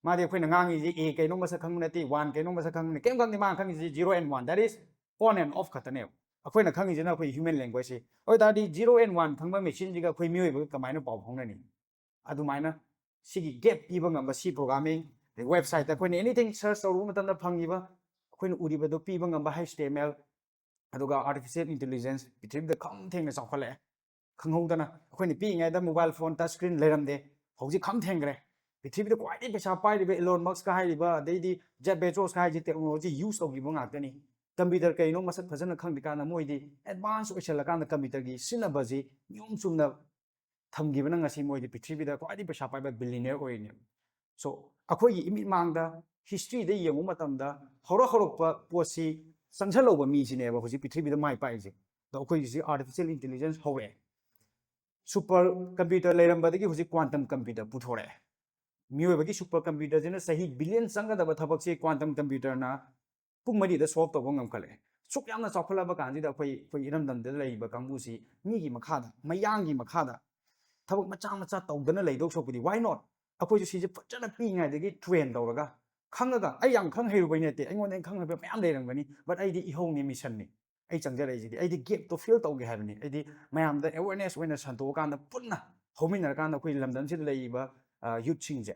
ꯃꯥꯗꯤ ꯑꯩꯈꯣꯏꯅ ꯉꯥꯡꯉꯤꯁꯤ ꯑꯦ ꯀꯩꯅꯣ ꯃꯁꯛ ꯈꯪꯕ ꯅꯠꯇꯦ, ꯋꯥꯟ ꯀꯩꯅꯣ ꯃꯁꯛ ꯈꯪꯕ ꯅꯠꯇꯦ, ꯀꯩꯝ ꯈꯪꯗꯦ꯫ ꯃꯥꯅ ꯈꯪꯉꯤꯁꯤ zero and one, that is on and off ꯈꯛꯇꯅꯦꯕ꯫ ꯑꯩꯈꯣꯏꯅ ꯈꯪꯉꯤꯁꯤꯅ ꯑꯩꯈꯣꯏ ꯍ꯭ꯌꯨꯃꯦꯟ ꯂꯦꯡꯒ꯭ꯋꯦꯖꯁꯤ꯫ ꯑꯗꯨ ꯑꯣꯏꯇꯥꯔꯗꯤ zero and one ꯈꯪꯕ ꯃꯦꯆꯤꯟꯁꯤꯒ ꯑꯩꯈꯣꯏ ꯃꯤꯑꯣꯏꯕꯒ ꯀꯃꯥꯏꯅ ꯄꯥꯎ ꯐꯥꯎꯅꯅꯤ? ꯑꯗꯨꯃꯥꯏꯅ ꯁꯤꯒꯤ ꯒꯦꯞ ꯄꯤꯕ ꯉꯝꯕ ꯁꯤ ꯄ꯭ꯔꯣꯒ꯭ꯔꯥꯃꯤꯡ, ꯑꯗꯩ ꯋꯦꯕꯁꯥꯏꯠꯇ ꯑꯩꯈꯣꯏꯅ anything search ꯇꯧꯔꯨꯕ ꯃꯇꯝꯗ ꯐꯪꯉꯤꯕ, ꯑꯩꯈꯣꯏꯅ ꯎꯔꯤꯕꯗꯣ ꯄꯤꯕ ꯉꯝꯕ ꯍꯩꯁ ꯇꯤ ꯑꯦꯝ ꯑꯦꯜ, ꯑꯗꯨꯒ ꯑꯥꯔꯇꯤꯐꯤꯁꯤꯌꯦꯜ ꯏꯟꯇꯦꯂꯤꯖꯦꯟꯁ ꯄ꯭ꯔꯤꯊꯤꯕꯤꯗ ꯈꯝ ꯊꯦꯡꯅ ꯆꯥꯎꯈꯠꯂꯛꯑꯦ꯫ ꯈꯪꯍꯧꯗꯅ ꯑꯩꯈꯣꯏꯅ ꯄꯤꯛꯏꯉꯩꯗ ꯃꯣꯕꯥꯏꯜ ꯐꯣꯟ ꯇꯆ ꯁ꯭ꯀ꯭ꯔꯤꯟ ꯂꯩꯔꯝꯗꯦ, ꯍꯧꯖꯤꯛ ꯈꯝ ꯊꯦꯡꯈ꯭ꯔꯦ꯫ ꯄ꯭ꯔꯤꯊꯤꯕꯤꯗ ꯈ꯭ꯋꯥꯏꯗꯒꯤ ꯄꯩꯁꯥ ꯄꯥꯏꯔꯤꯕ ꯏꯂꯣꯟ ꯃꯁꯛꯀ ꯍꯥꯏꯔꯤꯕ, ꯑꯗꯩꯗꯤ ꯖꯦꯐ ꯕꯦꯖꯣꯁꯀ ꯍꯥꯏꯔꯤꯁꯦ ꯇꯦꯛꯅꯣꯂꯣꯖꯤ ꯌꯨꯁ ꯇꯧꯈꯤꯕ ꯉꯥꯛꯇꯅꯤ꯫ ꯀꯝꯄ꯭ꯌꯨꯇꯔ ꯀꯩꯅꯣ ꯃꯁꯛ ꯐꯖꯅ ꯈꯪꯗ꯭ꯔꯤꯀꯥꯟꯗ ꯃꯣꯏꯗꯤ ꯑꯦꯗꯚꯥꯟꯁ ꯑꯣꯏꯁꯜꯂꯀꯥꯟꯗ ꯀꯝꯄ꯭ꯌꯨꯇꯔꯒꯤ ꯁꯤꯖꯤꯟꯅꯕꯁꯤ ꯅꯤꯌꯣꯝ ꯆꯨꯝꯅ ꯊꯝꯈꯤꯕꯅ ꯉꯁꯤ ꯃꯣꯏꯗꯤ ꯄ꯭ꯔꯤꯊꯤꯕꯤꯗ ꯈ꯭ꯋꯥꯏꯗꯒꯤ ꯄꯩꯁꯥ ꯄꯥꯏꯕ ꯕꯤꯂꯤꯅꯤꯌꯔ ꯑꯣꯏꯔꯤꯅꯦꯕ꯫ ꯁꯣ ꯑꯩꯈꯣꯏꯒꯤ ꯏꯃꯤꯠ ꯃꯥꯡꯗ ꯍꯤꯁꯇ꯭ꯔꯤꯗ ꯌꯦꯡꯉꯨ ꯃꯇꯝꯗ ꯍꯧꯔꯛ ꯍꯧꯔꯛꯄ ꯄꯣꯠꯁꯤ ꯆꯪꯁꯜꯍꯧꯕ ꯃꯤꯁꯤꯅꯦꯕ ꯍꯧꯖꯤꯛ ꯄ꯭ꯔꯤꯊꯤꯕꯤꯗ ꯃꯥꯏ ꯄꯥꯛꯏꯁꯦ꯫ ꯑꯗꯣ ꯑꯩꯈꯣꯏꯒꯤꯁꯤ ꯑꯥꯔꯇꯤꯐꯤꯁꯤꯌꯦꯜ ꯏꯟꯇꯦꯂꯤꯖꯦꯟꯁ ꯍꯧꯔꯛꯑꯦ, ꯁꯨꯄꯔ ꯀꯝꯄ꯭ꯌꯨꯇꯔ ꯂꯩꯔꯝꯕꯗꯒꯤ ꯍꯧꯖꯤꯛ ꯀ꯭ꯋꯥꯟꯇꯝ ꯀꯝꯄ꯭ꯌꯨꯇꯔ ꯄꯨꯊꯣꯔꯛꯑꯦ꯫ ꯃꯤꯑꯣꯏꯕꯒꯤ ꯁꯨꯄꯔ ꯀꯝꯄ꯭ꯌꯨꯇꯔꯁꯤꯅ ꯆꯍꯤ ꯕꯤꯂꯤꯌꯟ ꯆꯪꯒꯗꯕ ꯊꯕꯛꯁꯤ ꯀ꯭ꯋꯥꯟꯇꯝ ꯀꯝꯄ꯭ꯌꯨꯇꯔꯅ ꯄꯨꯡ ꯃꯔꯤꯗ ꯁꯣꯜꯕ ꯇꯧꯕ ꯉꯝꯈꯠꯂꯛꯑꯦ꯫ ꯁꯨꯛ ꯌꯥꯝꯅ ꯆꯥꯎꯈꯠꯂꯕ ꯀꯥꯟꯁꯤꯗ ꯑꯩꯈꯣꯏ ꯑꯩꯈꯣꯏ ꯏꯔꯝꯗꯝꯗ ꯂꯩꯔꯤꯕ ꯀꯥꯡꯕꯨꯁꯤ ꯃꯤꯒꯤ ꯃꯈꯥꯗ, ꯃꯌꯥꯡꯒꯤ ꯃꯈꯥꯗ ꯊꯕꯛ ꯃꯆꯥ ꯃꯆꯥ ꯇꯧꯗꯅ ꯂꯩꯗꯧ ꯁꯔꯨꯛꯄꯨꯗꯤ, why not? ꯑꯩꯈꯣꯏꯁꯨ ꯁꯤꯁꯦ ꯐꯖꯅ ꯄꯤꯛꯏꯉꯩꯗꯒꯤ ꯇ꯭ꯔꯦꯟ ꯇꯧꯔꯒ, ꯈꯪꯉꯒ, ꯑꯩ ꯌꯥꯝ ꯈꯪ ꯍꯩꯔꯨꯕꯩ ꯅꯠꯇꯦ, ꯑꯩꯉꯣꯟꯗ ꯑꯩꯅ ꯈꯪ ꯍꯩꯕ ꯃꯌꯥꯝ ꯂꯩꯔꯝꯒꯅꯤ, but ꯑꯩꯗꯤ ꯏꯍꯧꯅꯤ, ꯃꯤꯁꯟꯅꯤ꯫ ꯑꯩ ꯆꯪꯖꯔꯛꯏꯁꯤꯗꯤ ꯑꯩꯗꯤ ꯒꯦꯞꯇꯣ ꯐꯤꯜ ꯇꯧꯒꯦ ꯍꯥꯏꯕꯅꯤ꯫ ꯑꯩꯗꯤ ꯃꯌꯥꯝꯗ ꯑꯦꯋꯦꯔꯅꯦꯁ ꯑꯣꯏꯅ ꯁꯟꯗꯣꯛꯑꯀꯥꯟꯗ, ꯄꯨꯟꯅ ꯍꯧꯃꯤꯟꯅꯔꯀꯥꯟꯗ ꯑꯩꯈꯣꯏ ꯂꯝꯗꯝꯁꯤꯗ ꯂꯩꯔꯤꯕ ꯌꯨꯠꯁꯤꯡꯁꯦ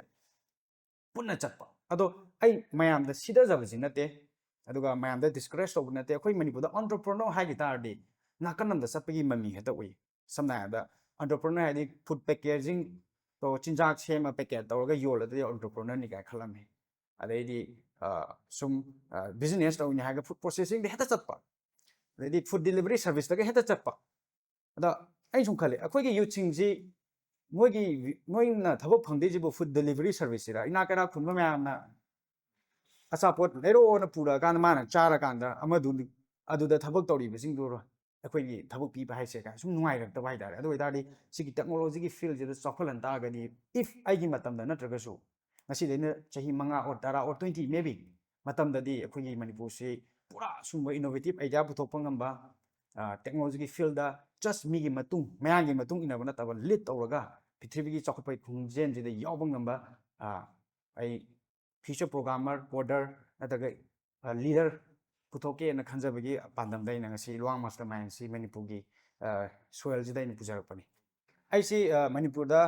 ꯄꯨꯟꯅ ꯆꯠꯄ꯫ ꯑꯗꯣ ꯑꯩ ꯃꯌꯥꯝꯗ ꯁꯤꯊꯖꯕꯁꯤ ꯅꯠꯇꯦ, ꯑꯗꯨꯒ ꯃꯌꯥꯝꯗ ꯗꯤꯁꯀꯔꯦꯖ ꯇꯧꯕ ꯅꯠꯇꯦ꯫ ꯑꯩꯈꯣꯏ ꯃꯅꯤꯄꯨꯔꯗ ꯑꯣꯟꯇꯔꯄ꯭ꯔꯅꯔ ꯍꯥꯏꯈꯤ ꯇꯥꯔꯗꯤ ꯅꯥꯀꯟ ꯑꯃꯗ ꯆꯠꯄꯒꯤ ꯃꯃꯤ ꯍꯦꯛꯇ ꯎꯏ꯫ ꯁꯝꯅ ꯍꯥꯏꯔꯕꯗ, ꯑꯣꯟꯇꯔꯄ꯭ꯔꯅꯔ ꯍꯥꯏꯗꯤ ꯐꯨꯗ ꯄꯦꯀꯦꯖꯤꯡ, ꯆꯤꯟꯖꯥꯛ ꯁꯦꯝꯃ ꯄꯦꯀꯦꯠ ꯇꯧꯔꯒ ꯌꯣꯜꯂꯗꯤ ꯑꯣꯟꯇꯔꯄ꯭ꯔꯅꯔꯅꯤ ꯀꯥꯏꯅ ꯈꯜꯂꯝꯃꯤ꯫ ꯑꯗꯩꯗꯤ ꯑ, ꯁꯨꯝ ꯕꯤꯖꯤꯅꯦꯁ ꯇꯧꯅꯤ ꯍꯥꯏꯔꯒ ꯐꯨꯗ ꯄ꯭ꯔꯣꯁꯦꯁꯤꯡꯗ ꯍꯦꯛꯇ ꯆꯠꯄ, ꯑꯗꯩꯗꯤ ꯐꯨꯗ ꯗꯤꯂꯤꯚꯔꯤ ꯁꯥꯔꯚꯤꯁꯇꯒ ꯍꯦꯛꯇ ꯆꯠꯄ꯫ ꯑꯗ ꯑꯩꯅ ꯁꯨꯝ ꯈꯜꯂꯤ, ꯑꯩꯈꯣꯏꯒꯤ ꯌꯨꯠꯁꯤꯡꯁꯤ ꯃꯣꯏꯒꯤ, ꯃꯣꯏꯅ ꯊꯕꯛ ꯐꯪꯗꯣꯏꯁꯤꯕꯨ ꯐꯨꯗ ꯗꯤꯂꯤꯚꯔꯤ ꯁꯥꯔꯚꯤꯁꯁꯤꯔ? ꯏꯅꯥꯛ ꯀꯩꯔꯥꯛ ꯈꯨꯟꯕ ꯃꯌꯥꯝꯅ ꯑꯆꯥꯄꯣꯠ ꯂꯩꯔꯛꯑꯣꯅ ꯄꯨꯔꯛꯑꯀꯥꯟꯗ ꯃꯥꯅ ꯆꯥꯔꯀꯥꯟꯗ ꯑꯃꯗꯨ, ꯑꯗꯨꯗ ꯊꯕꯛ ꯇꯧꯔꯤꯕꯁꯤꯡꯗꯨ ꯑꯩꯈꯣꯏꯒꯤ ꯊꯕꯛ ꯄꯤꯕ ꯍꯥꯏꯁꯦ ꯀꯥꯏ ꯁꯨꯝ ꯅꯨꯡꯉꯥꯏꯔꯛꯇꯕ ꯍꯥꯏꯇꯥꯔꯦ꯫ ꯑꯗꯨ ꯑꯣꯏꯇꯥꯔꯗꯤ ꯁꯤꯒꯤ ꯇꯦꯛꯅꯣꯂꯣꯖꯤꯒꯤ ꯐꯤꯜꯁꯤꯗ ꯆꯥꯎꯈꯠꯍꯟ ꯇꯥꯔꯒꯗꯤ, if ꯑꯩꯒꯤ ꯃꯇꯝꯗ ꯅꯠꯇ꯭ꯔꯒꯁꯨ ꯉꯁꯤꯗꯩꯅ ꯆꯍꯤ ꯃꯉꯥ or ꯇꯔꯥ or twenty maybe ꯃꯇꯝꯗꯗꯤ ꯑꯩꯈꯣꯏꯒꯤ ꯃꯅꯤꯄꯨꯔꯁꯤ ꯄꯨꯔꯥ ꯁꯨꯝꯕ ꯏꯅꯣꯚꯦꯇꯤꯞ ꯑꯥꯏꯗꯤꯌꯥ ꯄꯨꯊꯣꯛꯄ ꯉꯝꯕ, ꯇꯦꯛꯅꯣꯂꯣꯖꯤꯒꯤ ꯐꯤꯜꯗ just ꯃꯤꯒꯤ ꯃꯇꯨꯡ, ꯃꯌꯥꯡꯒꯤ ꯃꯇꯨꯡ ꯏꯟꯅꯕ ꯅꯠꯇꯕ, ꯂꯤꯗ ꯇꯧꯔꯒ ꯄ꯭ꯔꯤꯊꯤꯕꯤꯒꯤ ꯆꯥꯎꯈꯠꯄꯒꯤ ꯈꯣꯡꯖꯦꯜꯁꯤꯗ ꯌꯥꯎꯕ ꯉꯝꯕ, ꯑ, ꯑꯩ ꯐ꯭ꯌꯨꯆꯔ ꯄ꯭ꯔꯣꯒ꯭ꯔꯥꯃꯔ, ꯀꯣꯗꯔ ꯅꯠꯇ꯭ꯔꯒ ꯂꯤꯗꯔ ꯄꯨꯊꯣꯛꯀꯦꯅ ꯈꯟꯖꯕꯒꯤ ꯄꯥꯟꯗꯝꯗ ꯑꯩꯅ ꯉꯁꯤ ꯂꯨꯋꯥꯡ ꯃꯥꯁꯇꯔ ꯃꯥꯏꯟꯁꯤ ꯃꯅꯤꯄꯨꯔꯒꯤ ꯁꯣꯏꯜꯁꯤꯗ ꯑꯩꯅ ꯄꯨꯖꯔꯛꯄꯅꯤ꯫ ꯑꯩꯁꯤ ꯑ, ꯃꯅꯤꯄꯨꯔꯗ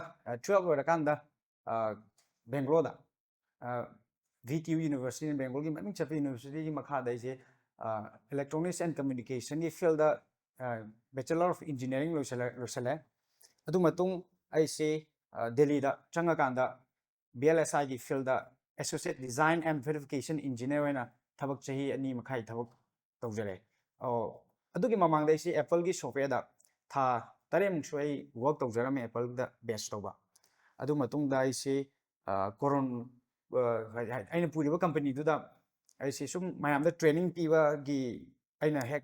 ꯇꯨꯌꯦꯜꯞ ꯂꯣꯏꯔꯀꯥꯟꯗ ꯑ, ꯕꯦꯡꯒ꯭ꯂꯣꯔꯗ, ꯚꯤ ꯇꯤ ꯌꯨ ꯌꯨꯅꯤꯚꯔꯁꯤꯇꯤ, ꯕꯦꯡꯒ꯭ꯂꯣꯔꯒꯤ ꯃꯃꯤꯡ ꯆꯠꯄ ꯌꯨꯅꯤꯚꯔꯁꯤꯇꯤꯒꯤ ꯃꯈꯥꯗ ꯑꯩꯁꯦ ꯏꯂꯦꯛꯇ꯭ꯔꯣꯅꯤꯛꯁ ꯑꯦꯟ ꯀꯝꯃ꯭ꯌꯨꯅꯤꯀꯦꯁꯟꯒꯤ ꯐꯤꯜꯗ ꯕꯦꯆꯂꯔ ꯑꯣꯐ ꯏꯟꯖꯤꯅꯤꯌꯥꯔꯤꯡ ꯂꯣꯏꯁꯤꯜꯂꯦ꯫ ꯑꯗꯨ ꯃꯇꯨꯡ ꯑꯩꯁꯦ ꯑ, ꯗꯦꯜꯂꯤꯗ ꯆꯪꯉꯀꯥꯟꯗ ꯕꯤ ꯑꯦꯜ ꯑꯦꯁ ꯑꯥꯏꯒꯤ field associate design and verification engineer ꯑꯣꯏꯅ ꯊꯕꯛ ꯆꯍꯤ ꯑꯅꯤ ꯃꯈꯥꯏ ꯊꯕꯛ ꯇꯧꯖꯔꯦ꯫ ꯑꯣ, ꯑꯗꯨꯒꯤ ꯃꯃꯥꯡꯗ ꯑꯩꯁꯦ ꯑꯦꯄꯜꯒꯤ ꯁꯣꯐꯋꯦꯌꯔꯗ ꯊꯥ ꯇꯔꯦꯠꯃꯨꯛꯁꯨ ꯑꯩ ꯋꯔꯛ ꯇꯧꯖꯔꯝꯃꯦ ꯑꯦꯄꯜꯗ ꯕꯦꯁ ꯇꯧꯕ꯫ ꯑꯗꯨ ꯃꯇꯨꯡꯗ ꯑꯩꯁꯦ, ꯑ, ꯀꯣꯔꯣꯟ-, ꯑ, ꯍꯥꯏ-, ꯍꯥꯏ-, ꯑꯩꯅ ꯄꯨꯔꯤꯕ ꯀꯝꯄꯅꯤꯗꯨꯗ ꯑꯩꯁꯦ ꯁꯨꯝ ꯃꯌꯥꯝꯗ ꯇ꯭ꯔꯦꯅꯤꯡ ꯄꯤꯕꯒꯤ, ꯑꯩꯅ ꯍꯦꯛ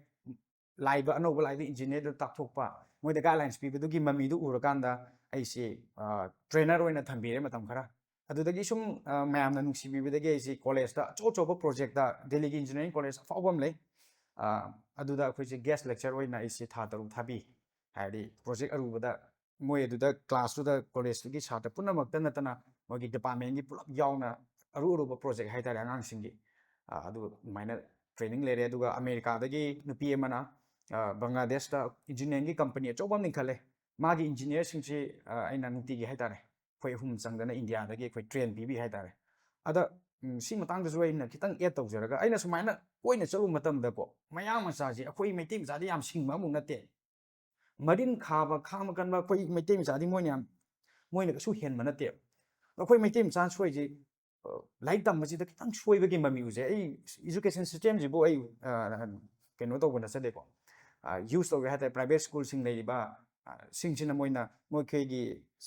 ꯂꯥꯛꯏꯕ ꯑꯅꯧꯕ ꯂꯥꯛꯏꯕ ꯏꯟꯖꯤꯅꯤꯌꯥꯔꯗꯨ ꯇꯥꯛꯊꯣꯛꯄ, ꯃꯣꯏꯗ ꯒꯥꯏꯗꯂꯥꯏꯟꯁ ꯄꯤꯕꯗꯨꯒꯤ ꯃꯃꯤꯗꯨ ꯎꯔꯀꯥꯟꯗ ꯑꯩꯁꯦ, ꯑ, ꯇ꯭ꯔꯦꯅꯔ ꯑꯣꯏꯅ ꯊꯝꯕꯤꯔꯦ ꯃꯇꯝ ꯈꯔ꯫ ꯑꯗꯨꯗꯒꯤ ꯁꯨꯝ ꯃꯌꯥꯝꯅ ꯅꯨꯡꯁꯤꯕꯤꯕꯗꯒꯤ ꯑꯩꯁꯦ ꯀꯣꯂꯦꯖꯇ ꯑꯆꯧ ꯑꯆꯧꯕ ꯄ꯭ꯔꯣꯖꯦꯛꯇ, ꯗꯦꯜꯂꯤꯒꯤ ꯏꯟꯖꯤꯅꯤꯌꯥꯔꯤꯡ ꯀꯣꯂꯦꯖ ꯑꯐꯥꯎꯕ ꯑꯃ ꯂꯩ, ꯑꯗꯨꯗ ꯑꯩꯈꯣꯏꯁꯦ ꯒꯦꯁ ꯂꯦꯛꯆꯔ ꯑꯣꯏꯅ ꯑꯩꯁꯦ ꯊꯥ ꯇꯔꯨꯛ ꯊꯥꯕꯤ꯫ ꯍꯥꯏꯗꯤ ꯄ꯭ꯔꯣꯖꯦꯛ ꯑꯔꯨꯕꯗ ꯃꯣꯏ ꯑꯗꯨꯗ ꯀ꯭ꯂꯥꯁꯇꯨꯗ ꯀꯣꯂꯦꯖꯇꯨꯒꯤ ꯁꯥꯇ꯭ꯔ ꯄꯨꯝꯅꯃꯛꯇ ꯅꯠꯇꯅ ꯃꯣꯏꯒꯤ ꯗꯤꯄꯥꯔꯠꯃꯦꯟꯒꯤ ꯄꯨꯂꯞ ꯌꯥꯎꯅ ꯑꯔꯨ ꯑꯔꯨꯕ ꯄ꯭ꯔꯣꯖꯦꯛ ꯍꯥꯏꯇꯥꯔꯦ ꯑꯉꯥꯡꯁꯤꯡꯒꯤ, ꯑꯗꯨ ꯑꯗꯨꯃꯥꯏꯅ ꯇ꯭ꯔꯦꯅꯤꯡ ꯂꯩꯔꯦ꯫ ꯑꯗꯨꯒ ꯑꯃꯦꯔꯤꯀꯥꯗꯒꯤ ꯅꯨꯄꯤ ꯑꯃꯅ ꯕꯪꯒ꯭ꯂꯥꯗꯦꯁꯇ ꯏꯟꯖꯤꯅꯤꯌꯥꯔꯤꯡꯒꯤ ꯀꯝꯄꯅꯤ ꯑꯆꯧꯕ ꯑꯃ ꯂꯤꯡꯈꯠꯂꯦ꯫ ꯃꯥꯒꯤ ꯏꯟꯖꯤꯅꯤꯌꯥꯔꯁꯤꯡꯁꯤ ꯑꯩꯅ ꯅꯨꯡꯇꯤꯒꯤ ꯍꯥꯏꯇꯥꯔꯦ ꯑꯩꯈꯣꯏ ꯑꯍꯨꯝ ꯆꯪꯗꯅ ꯏꯟꯗꯤꯌꯥꯗꯒꯤ ꯑꯩꯈꯣꯏ ꯇ꯭ꯔꯦꯟ ꯄꯤꯕꯤ ꯍꯥꯏꯇꯥꯔꯦ꯫ ꯑꯗ ꯁꯤ ꯃꯇꯥꯡꯗꯁꯨ ꯑꯩꯅ ꯈꯤꯇꯪ ꯑꯦꯗ ꯇꯧꯖꯔꯒ, ꯑꯩꯅ ꯁꯨꯃꯥꯏꯅ ꯀꯣꯏꯅ ꯆꯠꯂꯨꯕ ꯃꯇꯝꯗꯀꯣ, ꯃꯌꯥꯡ ꯃꯆꯥꯁꯦ ꯑꯩꯈꯣꯏ ꯃꯩꯇꯩ ꯃꯆꯥꯗꯤ ꯌꯥꯝ ꯁꯤꯡꯕ ꯑꯃꯨꯛ ꯅꯠꯇꯦ꯫ ꯃꯔꯤꯟ ꯈꯥꯕ, ꯈꯥꯡꯕ ꯀꯟꯕ ꯑꯩꯈꯣꯏ ꯃꯩꯇꯩ ꯃꯆꯥꯗꯤ ꯃꯣꯏꯅ ꯌꯥꯝ, ꯃꯣꯏꯅ ꯀꯩꯁꯨ ꯍꯦꯟꯕ ꯅꯠꯇꯦꯕ꯫ ꯑꯗꯣ ꯑꯩꯈꯣꯏ ꯃꯩꯇꯩ ꯃꯆꯥꯅ ꯁꯣꯏꯁꯦ, ꯂꯥꯏꯔꯤꯛ ꯇꯝꯕꯁꯤꯗ ꯈꯤꯇꯪ ꯁꯣꯏꯕꯒꯤ ꯃꯃꯤ ꯎꯖꯩ꯫ ꯑꯩ ꯏꯖꯨꯀꯦꯁꯟ ꯁꯤꯁꯇꯦꯝꯁꯤꯕꯨ ꯑꯩ ꯀꯩꯅꯣ ꯇꯧꯕ ꯅꯠꯆꯗꯦꯀꯣ, ꯌꯨꯁ ꯇꯧꯒꯦ ꯍꯥꯏ ꯇꯥꯔꯦ꯫ ꯄ꯭ꯔꯥꯏꯚꯦꯠ ꯁ꯭ꯀꯨꯜꯁꯤꯡ ꯂꯩꯔꯤꯕ ꯁꯤꯡꯁꯤꯅ ꯃꯣꯏꯅ ꯃꯈꯣꯏꯒꯤ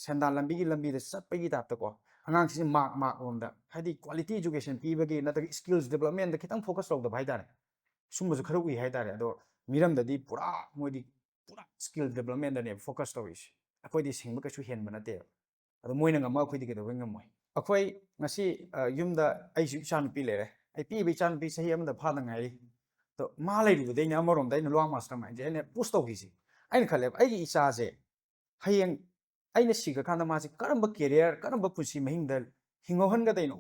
ꯁꯦꯟꯗꯥꯟ ꯂꯝꯕꯤꯒꯤ ꯂꯝꯕꯤꯗ ꯆꯠꯄꯒꯤ ꯇꯥꯏꯞꯇꯀꯣ, ꯑꯉꯥꯡꯁꯤꯡꯁꯤ ꯃꯥꯔꯛ ꯃꯥꯔꯛ ꯂꯣꯝꯗ, ꯍꯥꯏꯗꯤ ꯀ꯭ꯋꯥꯂꯤꯇꯤ ꯏꯖꯨꯀꯦꯁꯟ ꯄꯤꯕꯒꯤ ꯅꯠꯇ꯭ꯔꯒ ꯁ꯭ꯀꯤꯜꯁ ꯗꯦꯕꯂꯞꯃꯦꯟꯗ ꯈꯤꯇꯪ ꯐꯣꯀꯁ ꯇꯧꯗꯕ ꯍꯥꯏ ꯇꯥꯔꯦ꯫ ꯁꯨꯝꯕꯁꯨ ꯈꯔ ꯎꯏ ꯍꯥꯏ ꯇꯥꯔꯦ꯫ ꯑꯗꯣ ꯃꯤꯔꯝꯗꯗꯤ ꯄꯨꯔꯥ ꯃꯣꯏꯗꯤ ꯄꯨꯔꯥ ꯁ꯭ꯀꯤꯜ ꯗꯦꯕꯂꯞꯃꯦꯟꯗꯅꯦꯕ ꯐꯣꯀꯁ ꯇꯧꯔꯤꯁꯦ꯫ ꯑꯩꯈꯣꯏꯗꯤ ꯁꯤꯡꯕ ꯀꯩꯁꯨ ꯍꯦꯟꯕ ꯅꯠꯇꯦꯕ꯫ ꯑꯗꯣ ꯃꯣꯏꯅ ꯉꯝꯃ ꯑꯩꯈꯣꯏꯗꯤ ꯀꯩꯗꯧꯕꯩ ꯉꯝꯃꯣꯏ? ꯑꯩꯈꯣꯏ ꯉꯁꯤ ꯌꯨꯝꯗ ꯑꯩꯁꯨ ꯏꯆꯥꯅꯨꯄꯤ ꯂꯩꯔꯦ꯫ ꯑꯩ ꯄꯤꯛꯏꯕ ꯏꯆꯥꯅꯨꯄꯤ ꯆꯍꯤ ꯑꯃꯗ ꯐꯥꯗ ꯉꯥꯏꯔꯤ꯫ ꯑꯗꯣ ꯃꯥ ꯂꯩꯔꯨꯕꯗꯩꯅꯦ ꯑꯃꯔꯣꯝꯗ ꯑꯩꯅ ꯂꯨꯋꯥꯡ ꯃꯥꯁꯇꯔ ꯃꯥꯏꯟꯁꯦ ꯑꯩꯅ ꯄꯨꯁ ꯇꯧꯈꯤꯁꯦ꯫ ꯑꯩꯅ ꯈꯜꯂꯦꯕ ꯑꯩꯒꯤ ꯏꯆꯥꯁꯦ ꯍꯌꯦꯡ ꯑꯩꯅ ꯁꯤꯈ꯭ꯔꯀꯥꯟꯗ ꯃꯥꯁꯦ ꯀꯔꯝꯕ ꯀꯦꯔꯤꯌꯔ, ꯀꯔꯝꯕ ꯄꯨꯟꯁꯤ ꯃꯍꯤꯡꯗ ꯍꯤꯡꯍꯧꯍꯟꯒꯗꯣꯏꯅꯣ?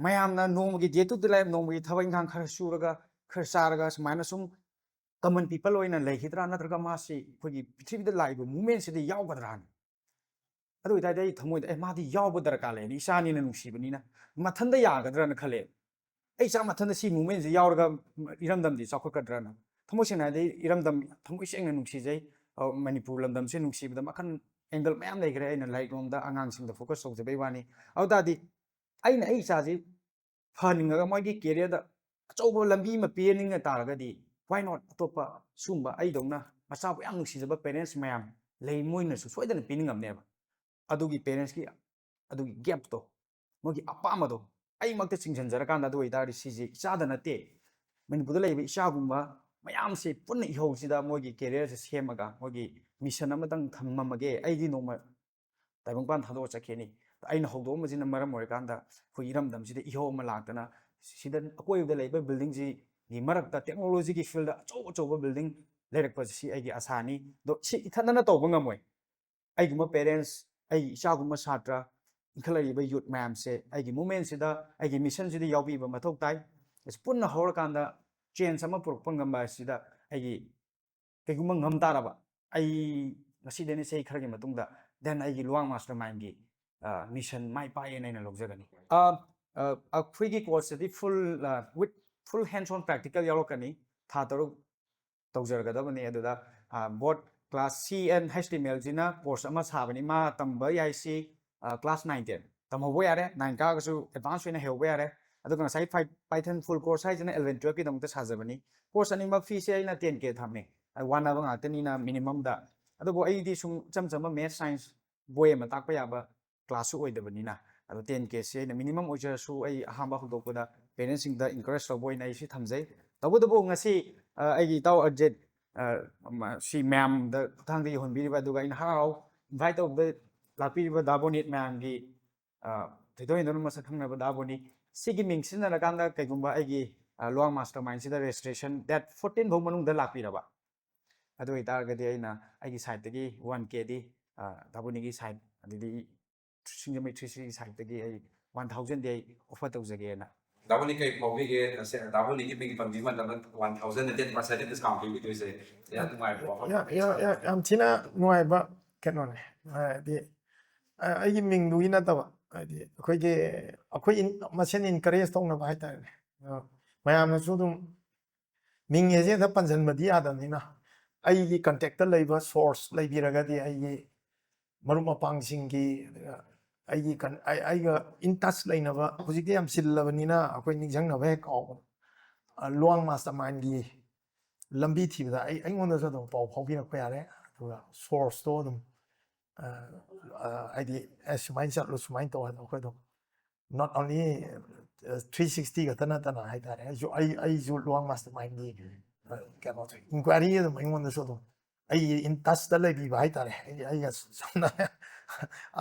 ꯃꯌꯥꯝꯅ ꯅꯣꯡꯃꯒꯤ day to day life, ꯅꯣꯡꯃꯒꯤ ꯊꯕꯛ ꯏꯪꯈꯥꯡ ꯈꯔ ꯁꯨꯔꯒ, ꯈꯔ ꯆꯥꯔꯒ ꯁꯨꯃꯥꯏꯅ ꯁꯨꯝ ꯀꯃꯟ ꯄꯤꯄꯜ ꯑꯣꯏꯅ ꯂꯩꯈꯤꯗ꯭ꯔꯥ? ꯅꯠꯇ꯭ꯔꯒ ꯃꯥꯁꯤ ꯑꯩꯈꯣꯏꯒꯤ ꯄ꯭ꯔꯤꯊꯤꯕꯤꯗ ꯂꯥꯛꯏꯕ ꯃꯨꯞꯃꯦꯟꯁꯤꯗ ꯌꯥꯎꯒꯗ꯭ꯔꯥꯅ? ꯑꯗꯨ ꯑꯣꯏꯇꯥꯔꯗꯤ ꯑꯩ ꯊꯃꯣꯏꯗ, "ꯑꯦ, ꯃꯥꯗꯤ ꯌꯥꯎꯕ ꯗꯔꯀꯥꯔ ꯂꯩꯅꯤ, ꯏꯆꯥꯅꯤꯅ ꯅꯨꯡꯁꯤꯕꯅꯤꯅ, ꯃꯊꯟꯇ ꯌꯥꯒꯗ꯭ꯔꯅ?" ꯈꯜꯂꯦ꯫ ꯑꯩ ꯏꯆꯥ ꯃꯊꯟꯇ ꯁꯤ ꯃꯨꯞꯃꯦꯟꯁꯤ ꯌꯥꯎꯔꯒ ꯏꯔꯝꯗꯝꯗꯤ ꯆꯥꯎꯈꯠꯀꯗ꯭ꯔꯅ? ꯊꯃꯣꯏ ꯁꯦꯡꯅ ꯍꯥꯏꯔꯗꯤ ꯏꯔꯝꯗꯝ ꯊꯃꯣꯏ ꯁꯦꯡꯅ ꯅꯨꯡꯁꯤꯖꯩ꯫ ꯑ, ꯃꯅꯤꯄꯨꯔ ꯂꯝꯗꯝꯁꯦ ꯅꯨꯡꯁꯤꯕꯗ ꯃꯈꯜ ꯑꯦꯡꯒꯜ ꯃꯌꯥꯝ ꯂꯩꯈ꯭ꯔꯦ꯫ ꯑꯩꯅ ꯂꯥꯏꯔꯤꯛ ꯂꯣꯝꯗ, ꯑꯉꯥꯡꯁꯤꯡꯗ ꯐꯣꯀꯁ ꯇꯧꯖꯕꯩ ꯋꯥꯅꯤ꯫ ꯑꯗꯨ ꯇꯥꯔꯗꯤ ꯑꯩꯅ ꯑꯩ ꯏꯆꯥꯁꯤ ꯐꯍꯟꯅꯤꯡꯉꯒ ꯃꯣꯏꯒꯤ ꯀꯦꯔꯤꯌꯔꯗ ꯑꯆꯧꯕ ꯂꯝꯕꯤ ꯑꯃ ꯄꯤꯅꯤꯡꯉ ꯇꯥꯔꯒꯗꯤ, why not? ꯑꯇꯣꯞꯄ ꯁꯨꯝꯕ ꯑꯩꯗꯧꯅ ꯃꯆꯥꯕꯨ ꯌꯥꯝ ꯅꯨꯡꯁꯤꯖꯕ ꯄꯦꯔꯦꯟꯁ ꯃꯌꯥꯝ ꯂꯩ, ꯃꯣꯏꯅꯁꯨ ꯁꯣꯏꯗꯅ ꯄꯤꯅꯤꯡꯉꯝꯅꯦꯕ꯫ ꯑꯗꯨꯒꯤ ꯄꯦꯔꯦꯟꯁꯀꯤ ꯑꯗꯨꯒꯤ ꯒꯦꯞꯇꯣ, ꯃꯣꯏꯒꯤ ꯑꯄꯥꯝꯕꯗꯣ ꯑꯩꯃꯛꯇ ꯆꯤꯡꯁꯤꯟꯖꯔꯀꯥꯟꯗ, ꯑꯗꯨ ꯑꯣꯏꯇꯥꯔꯗꯤ ꯁꯤꯁꯦ ꯏꯆꯥꯗ ꯅꯠꯇꯦ, ꯃꯅꯤꯄꯨꯔꯗ ꯂꯩꯔꯤꯕ ꯏꯆꯥꯒꯨꯝꯕ ꯃꯌꯥꯝꯁꯦ ꯄꯨꯟꯅ ꯏꯍꯧꯁꯤꯗ ꯃꯣꯏꯒꯤ ꯀꯦꯔꯤꯌꯔꯁꯦ ꯁꯦꯝꯃꯒ ꯃꯣꯏꯒꯤ ꯃꯤꯁꯟ ꯑꯃꯇꯪ ꯊꯝꯃꯝꯃꯒꯦ꯫ ꯑꯩꯗꯤ ꯅꯣꯡꯃ ꯇꯥꯏꯕꯪꯄꯥꯟ ꯊꯥꯗꯣꯛꯑ ꯆꯠꯈꯤꯅꯤ꯫ ꯑꯩꯅ ꯍꯧꯗꯣꯛꯑꯝꯕꯁꯤꯅ ꯃꯔꯝ ꯑꯣꯏꯔꯀꯥꯟꯗ ꯑꯩꯈꯣꯏ ꯏꯔꯝꯗꯝꯁꯤꯗ ꯏꯍꯧ ꯑꯃ ꯂꯥꯛꯇꯅ ꯁꯤꯗ ꯑꯀꯣꯏꯕꯗ ꯂꯩꯕ buildingꯁꯤꯒꯤ ꯃꯔꯛꯇ technologyꯒꯤ fieldꯗ ꯑꯆꯧ ꯑꯆꯧꯕ building ꯂꯩꯔꯛꯄꯁꯤ ꯑꯩꯒꯤ ꯑꯁꯥꯅꯤ꯫ ꯑꯗꯣ ꯁꯤ ꯏꯊꯟꯗꯅ ꯇꯧꯕ ꯉꯝꯃꯣꯏ꯫ ꯑꯩꯒꯨꯝꯕ parents, ꯑꯩꯒꯤ ꯏꯆꯥꯒꯨꯝꯕ ꯁꯥꯇ꯭ꯔ, ꯏꯟꯈꯠꯂꯛꯏꯕ youth ꯃꯌꯥꯝꯁꯦ ꯑꯩꯒꯤ movementꯁꯤꯗ, ꯑꯩꯒꯤ missionꯁꯤꯗ ꯌꯥꯎꯕꯤꯕ ꯃꯊꯧ ꯇꯥꯏ꯫ ꯄꯨꯟꯅ ꯍꯧꯔꯀꯥꯟꯗ change ꯑꯃ ꯄꯨꯔꯛꯄ ꯉꯝꯕ ꯑꯁꯤꯗ ꯑꯩꯒꯤ ꯀꯩꯒꯨꯝꯕ ꯉꯝ ꯇꯥꯔꯕ, ꯑꯩ ꯉꯁꯤꯗꯩꯅ ꯆꯍꯤ ꯈꯔꯒꯤ ꯃꯇꯨꯡꯗ then ꯑꯩꯒꯤ ꯂꯨꯋꯥꯡ Mastermindꯒꯤ mission ꯃꯥꯏ ꯄꯥꯛꯑꯦꯅ ꯑꯩꯅ ꯂꯧꯖꯒꯅꯤ꯫ ꯑ, ꯑ, ꯑꯩꯈꯣꯏꯒꯤ courseꯇꯗꯤ full, ꯑ, with full hands on practical ꯌꯥꯎꯔꯛꯀꯅꯤ꯫ ꯊꯥ ꯇꯔꯨꯛ ꯇꯧꯖꯔꯒꯗꯕꯅꯤ꯫ ꯑꯗꯨꯗ both class C and HTMLꯁꯤꯅ course ꯑꯃ ꯁꯥꯕꯅꯤ꯫ ꯃꯥ ꯇꯝꯕ ꯌꯥꯏ ꯁꯤ class nine ten ꯇꯝꯍꯧꯕ ꯌꯥꯔꯦ, nine ꯀꯥꯔꯒꯁꯨ advance ꯑꯣꯏꯅ ꯍꯩꯍꯧꯕ ꯌꯥꯔꯦ꯫ ꯑꯗꯨꯒ ꯉꯁꯥꯏ Python full course ꯍꯥꯏꯁꯤꯅ eleven twelveꯀꯤꯗꯃꯛꯇ ꯁꯥꯖꯕꯅꯤ꯫ Course ꯑꯅꯤꯃꯛ feeꯁꯦ ꯑꯩꯅ ten K ꯊꯝꯃꯤ꯫ ꯋꯥꯅꯕ ꯉꯥꯛꯇꯅꯤꯅ minimumꯗ꯫ ꯑꯗꯨꯕꯨ ꯑꯩꯗꯤ ꯁꯨꯝ ꯏꯆꯝ ꯆꯝꯕ math science ꯕꯣꯏ ꯑꯃ ꯇꯥꯛꯄ ꯌꯥꯕ classꯁꯨ ꯑꯣꯏꯗꯕꯅꯤꯅ, ꯑꯗꯣ ten Kꯁꯦ ꯑꯩꯅ minimum ꯑꯣꯏꯖꯔꯁꯨ ꯑꯩ ꯑꯍꯥꯟꯕ ꯍꯧꯗꯣꯛꯄꯗ parentsꯁꯤꯡꯗ encourage ꯇꯧꯕ ꯑꯣꯏꯅ ꯑꯩ ꯁꯤ ꯊꯝꯖꯩ꯫ ꯇꯧꯕꯇꯕꯨ ꯉꯁꯤ ꯑ, ꯑꯩꯒꯤ ꯏꯇꯥꯎ ꯑꯔꯖꯤꯠ, ꯑ, ꯃ-, ꯁꯤ ꯃꯌꯥꯝꯗ ꯈꯨꯠꯊꯥꯡꯗ ꯌꯧꯍꯟꯕꯤꯔꯤꯕ, ꯑꯗꯨꯒ ꯑꯩꯅ ꯍꯔꯥꯎ invite ꯇꯧꯕꯗ ꯂꯥꯛꯄꯤꯔꯤꯕ ꯗꯥ ꯕꯣꯅꯤꯠ ꯃꯌꯥꯝꯒꯤ, ꯑ, ꯊꯣꯏꯗꯣꯛ ꯍꯦꯟꯗꯣꯛꯅ ꯃꯁꯛ ꯈꯪꯅꯕ ꯗꯥ ꯕꯣꯅꯤ, ꯁꯤꯒꯤ ꯃꯤꯡ ꯁꯤꯖꯤꯟꯅꯔꯀꯥꯟꯗ ꯀꯩꯒꯨꯝꯕ ꯑꯩꯒꯤ, ꯑ, ꯂꯨꯋꯥꯡ Mastermindꯁꯤꯗ registration date fourteen ꯐꯥꯎ ꯃꯅꯨꯡꯗ ꯂꯥꯛꯄꯤꯔꯕ, ꯑꯗꯨ ꯑꯣꯏꯇꯥꯔꯒꯗꯤ ꯑꯩꯅ ꯑꯩꯒꯤ sideꯇꯒꯤ one Kꯗꯤ, ꯑ, ꯗꯥ ꯕꯣꯅꯤꯒꯤ side ꯑꯗꯨꯗꯤ ꯁꯤꯡꯖꯃꯩ three sixty sideꯇꯒꯤ ꯑꯩ one thousandꯗꯤ ꯑꯩ offer ꯇꯧꯖꯒꯦꯅ꯫ ꯗꯥ ꯕꯣꯅꯤ ꯀꯩ ꯐꯥꯎꯕꯤꯒꯦ? ꯗꯥ ꯕꯣꯅꯤꯒꯤ ꯃꯤꯡ ꯄꯟꯕꯤꯕ ꯃꯇꯝꯗ one thousandꯗ ten percent discount ꯄꯤꯕꯤꯗꯣꯏꯁꯦ ꯌꯥꯝ ꯅꯨꯡꯉꯥꯏꯕ ꯋꯥꯐꯝ꯫ ꯌꯥꯝ, ꯌꯥꯝ, ꯌꯥꯝ, ꯌꯥꯝ ꯊꯤꯅ ꯅꯨꯡꯉꯥꯏꯕ ꯀꯩꯅꯣꯅꯦ꯫ ꯍꯥꯏꯗꯤ, ꯑ, ꯑꯩꯒꯤ ꯃꯤꯡꯗꯨꯒꯤ ꯅꯠꯇꯕ, ꯍꯥꯏꯗꯤ, ꯑꯩꯈꯣꯏꯒꯤ, ꯑꯩꯈꯣꯏ ꯏꯟ-, ꯃꯁꯦꯟ encourage ꯇꯧꯅꯕ ꯍꯥꯏꯇꯥꯔꯦꯅꯦ꯫ ꯑ, ꯃꯌꯥꯝꯅꯁꯨ ꯑꯗꯨꯝ ꯃꯤꯡ ꯍꯥꯏꯁꯦ ꯍꯦꯛꯇ ꯄꯟꯁꯤꯟꯕꯗꯤ ꯌꯥꯗꯕꯅꯤꯅ, ꯑꯩꯒꯤ contactꯇ ꯂꯩꯕ source ꯂꯩꯕꯤꯔꯒꯗꯤ, ꯑꯩꯒꯤ ꯃꯔꯨꯞ ꯃꯄꯥꯡꯁꯤꯡꯒꯤ, ꯑꯗꯨꯒ ꯑꯩꯒꯤ ꯀꯟ-, ꯑꯩ-, ꯑꯩꯒ in touch ꯂꯩꯅꯕ, ꯍꯧꯖꯤꯛꯇꯤ ꯌꯥꯝ ꯆꯤꯜꯂꯕꯅꯤꯅ ꯑꯩꯈꯣꯏ ꯅꯤꯡꯁꯤꯡꯅꯕ ꯍꯦꯛ ꯀꯥꯎꯕ꯫ ꯑ, ꯂꯨꯋꯥꯡ Mastermindꯒꯤ ꯂꯝꯕꯤ ꯊꯤꯕꯗ ꯑꯩ, ꯑꯩꯉꯣꯟꯗꯁꯨ ꯑꯗꯨꯝ ꯄꯥꯎ ꯐꯥꯎꯕꯤꯔꯛꯄ ꯌꯥꯔꯦ꯫ ꯑꯗꯨꯒ sourceꯇꯣ ꯑꯗꯨꯝ, ꯑ, ꯑ, ꯍꯥꯏꯗꯤ, "ꯑꯦ, ꯁꯨꯃꯥꯏꯅ ꯆꯠꯂꯨ, ꯁꯨꯃꯥꯏꯅ ꯇꯧ" ꯍꯥꯏꯅ ꯑꯩꯈꯣꯏ ꯑꯗꯨꯝ not only, ꯑ, three sixty ꯈꯛꯇ ꯅꯠꯇꯅ ꯍꯥꯏꯇꯥꯔꯦ, ꯑꯩꯁꯨ, ꯑꯩ, ꯑꯩꯁꯨ ꯂꯨꯋꯥꯡ Mastermindꯒꯤ, ꯑ, ꯀꯩꯅꯣ, inquiry ꯑꯗꯨꯝ ꯑꯩꯉꯣꯟꯗꯁꯨ ꯑꯗꯨꯝ ꯑꯩ in touchꯇ ꯂꯩꯕꯤꯕ ꯍꯥꯏꯇꯥꯔꯦ꯫ ꯑꯩ, ꯑꯩꯒ ꯁꯝꯅ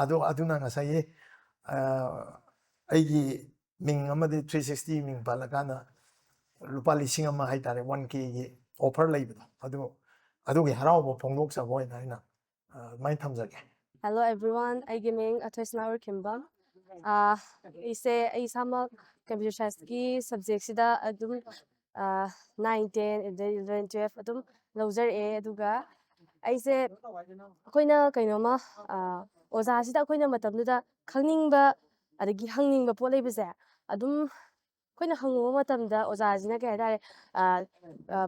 ꯑꯗꯣ ꯑꯗꯨꯅ ꯉꯁꯥꯏꯒꯤ ꯑꯩꯒꯤ ꯃꯤꯡ ꯑꯃꯗꯤ ꯊ꯭ꯔꯤ ꯁꯤꯛꯁꯇꯤ ꯃꯤꯡ ꯄꯜꯂꯀꯥꯟꯗ ꯂꯨꯄꯥ ꯂꯤꯁꯤꯡ ꯑꯃ ꯍꯥꯏꯇꯥꯔꯦ, ꯋꯥꯟ ꯀꯦꯒꯤ ꯑꯣꯐꯔ ꯂꯩꯕꯗꯣ, ꯑꯗꯨ ꯑꯗꯨꯒꯤ ꯍꯔꯥꯎꯕ ꯐꯣꯡꯗꯣꯛꯆꯕ ꯑꯣꯏꯅ ꯑꯩꯅ ꯑꯗꯨꯃꯥꯏꯅ ꯊꯝꯖꯒꯦ꯫ Hello everyone, ꯑꯩꯒꯤ ꯃꯤꯡ ꯑꯊꯣꯏꯁꯅꯥ ꯎꯔꯈꯤꯝꯕꯝ꯫ ꯑꯩꯁꯦ ꯑꯩ ꯏꯁꯥꯃꯛ ꯀꯝꯄ꯭ꯌꯨꯇꯔ ꯁꯥꯏꯟꯁꯀꯤ ꯁꯕꯖꯦꯛꯁꯤꯗ ꯑꯗꯨꯝ ꯅꯥꯏꯟ ꯇꯦꯟ ꯑꯗꯩ ꯏꯂꯚꯦꯟ ꯇꯨꯋꯦꯜꯐ ꯑꯗꯨꯝ ꯂꯧꯖꯔꯛꯑꯦ꯫ ꯑꯗꯨꯒ ꯑꯩꯁꯦ ꯑꯩꯈꯣꯏꯅ ꯀꯩꯅꯣꯝꯃ ꯑꯣꯖꯥꯁꯤꯗ ꯑꯩꯈꯣꯏꯅ ꯃꯇꯝꯗꯨꯗ ꯈꯪꯅꯤꯡꯕ ꯑꯗꯒꯤ ꯍꯪꯅꯤꯡꯕ ꯄꯣꯠ ꯂꯩꯕꯁꯦ ꯑꯗꯨꯝ ꯑꯩꯈꯣꯏꯅ ꯍꯪꯉꯨꯕ ꯃꯇꯝꯗ ꯑꯣꯖꯥꯁꯤꯅ ꯀꯩ ꯍꯥꯏꯇꯥꯔꯦ,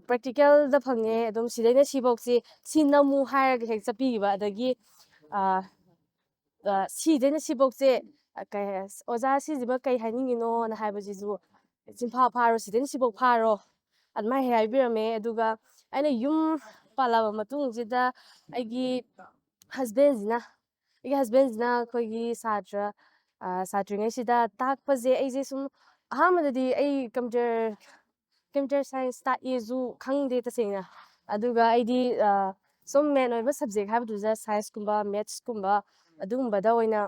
ꯄ꯭ꯔꯦꯛꯇꯤꯀꯦꯜꯗ ꯐꯪꯉꯦ, ꯑꯗꯨꯝ ꯁꯤꯗꯩꯅ ꯁꯤꯐꯧꯁꯤ ꯁꯤ ꯅꯝꯃꯨ ꯍꯥꯏꯔꯒ ꯍꯦꯛ ꯆꯠꯄꯤꯈꯤꯕ꯫ ꯑꯗꯒꯤ ꯁꯤꯗꯩꯅ ꯁꯤꯐꯧꯁꯦ ꯑꯣꯖꯥ ꯁꯤꯁꯤꯃ ꯀꯩ ꯍꯥꯏꯅꯤꯡꯉꯤꯅꯣꯅ ꯍꯥꯏꯕꯁꯤꯁꯨ ꯆꯤꯟꯐꯥ ꯐꯥꯔꯣ, ꯁꯤꯗꯩꯅ ꯁꯤꯐꯧ ꯐꯥꯔꯣ ꯑꯗꯨꯃꯥꯏꯅ ꯍꯦꯛ ꯍꯥꯏꯕꯤꯔꯝꯃꯦ꯫ ꯑꯗꯨꯒ ꯑꯩꯅ ꯌꯨꯝ ꯄꯥꯜꯂꯕ ꯃꯇꯨꯡꯁꯤꯗ ꯑꯩꯒꯤ ꯍꯁꯕꯦꯟꯁꯤꯅ ꯑꯩꯒꯤ ꯍꯁꯕꯦꯟꯁꯤꯅ ꯑꯩꯈꯣꯏꯒꯤ ꯁꯥꯇ꯭ꯔ ꯁꯥꯇ꯭ꯔꯤꯉꯩꯁꯤꯗ ꯇꯥꯛꯄꯁꯦ ꯑꯩꯁꯦ ꯁꯨꯝ ꯑꯍꯥꯟꯕꯗꯗꯤ ꯑꯩ ꯀꯝꯄ꯭ꯌꯨꯇꯔ ꯀꯝꯄ꯭ꯌꯨꯇꯔ ꯁꯥꯏꯟꯁ ꯇꯥꯛꯑꯦꯁꯨ ꯈꯪꯗꯦ ꯇꯁꯦꯡꯅ꯫ ꯑꯗꯨꯒ ꯑꯩꯗꯤ ꯁꯨꯝ ꯃꯦꯟ ꯑꯣꯏꯕ ꯁꯕꯖꯦꯛ ꯍꯥꯏꯕꯗꯨꯗ ꯁꯥꯏꯟꯁꯀꯨꯝꯕ ꯃꯦꯠꯁꯀꯨꯝꯕ ꯑꯗꯨꯒꯨꯝꯕꯗ ꯑꯣꯏꯅ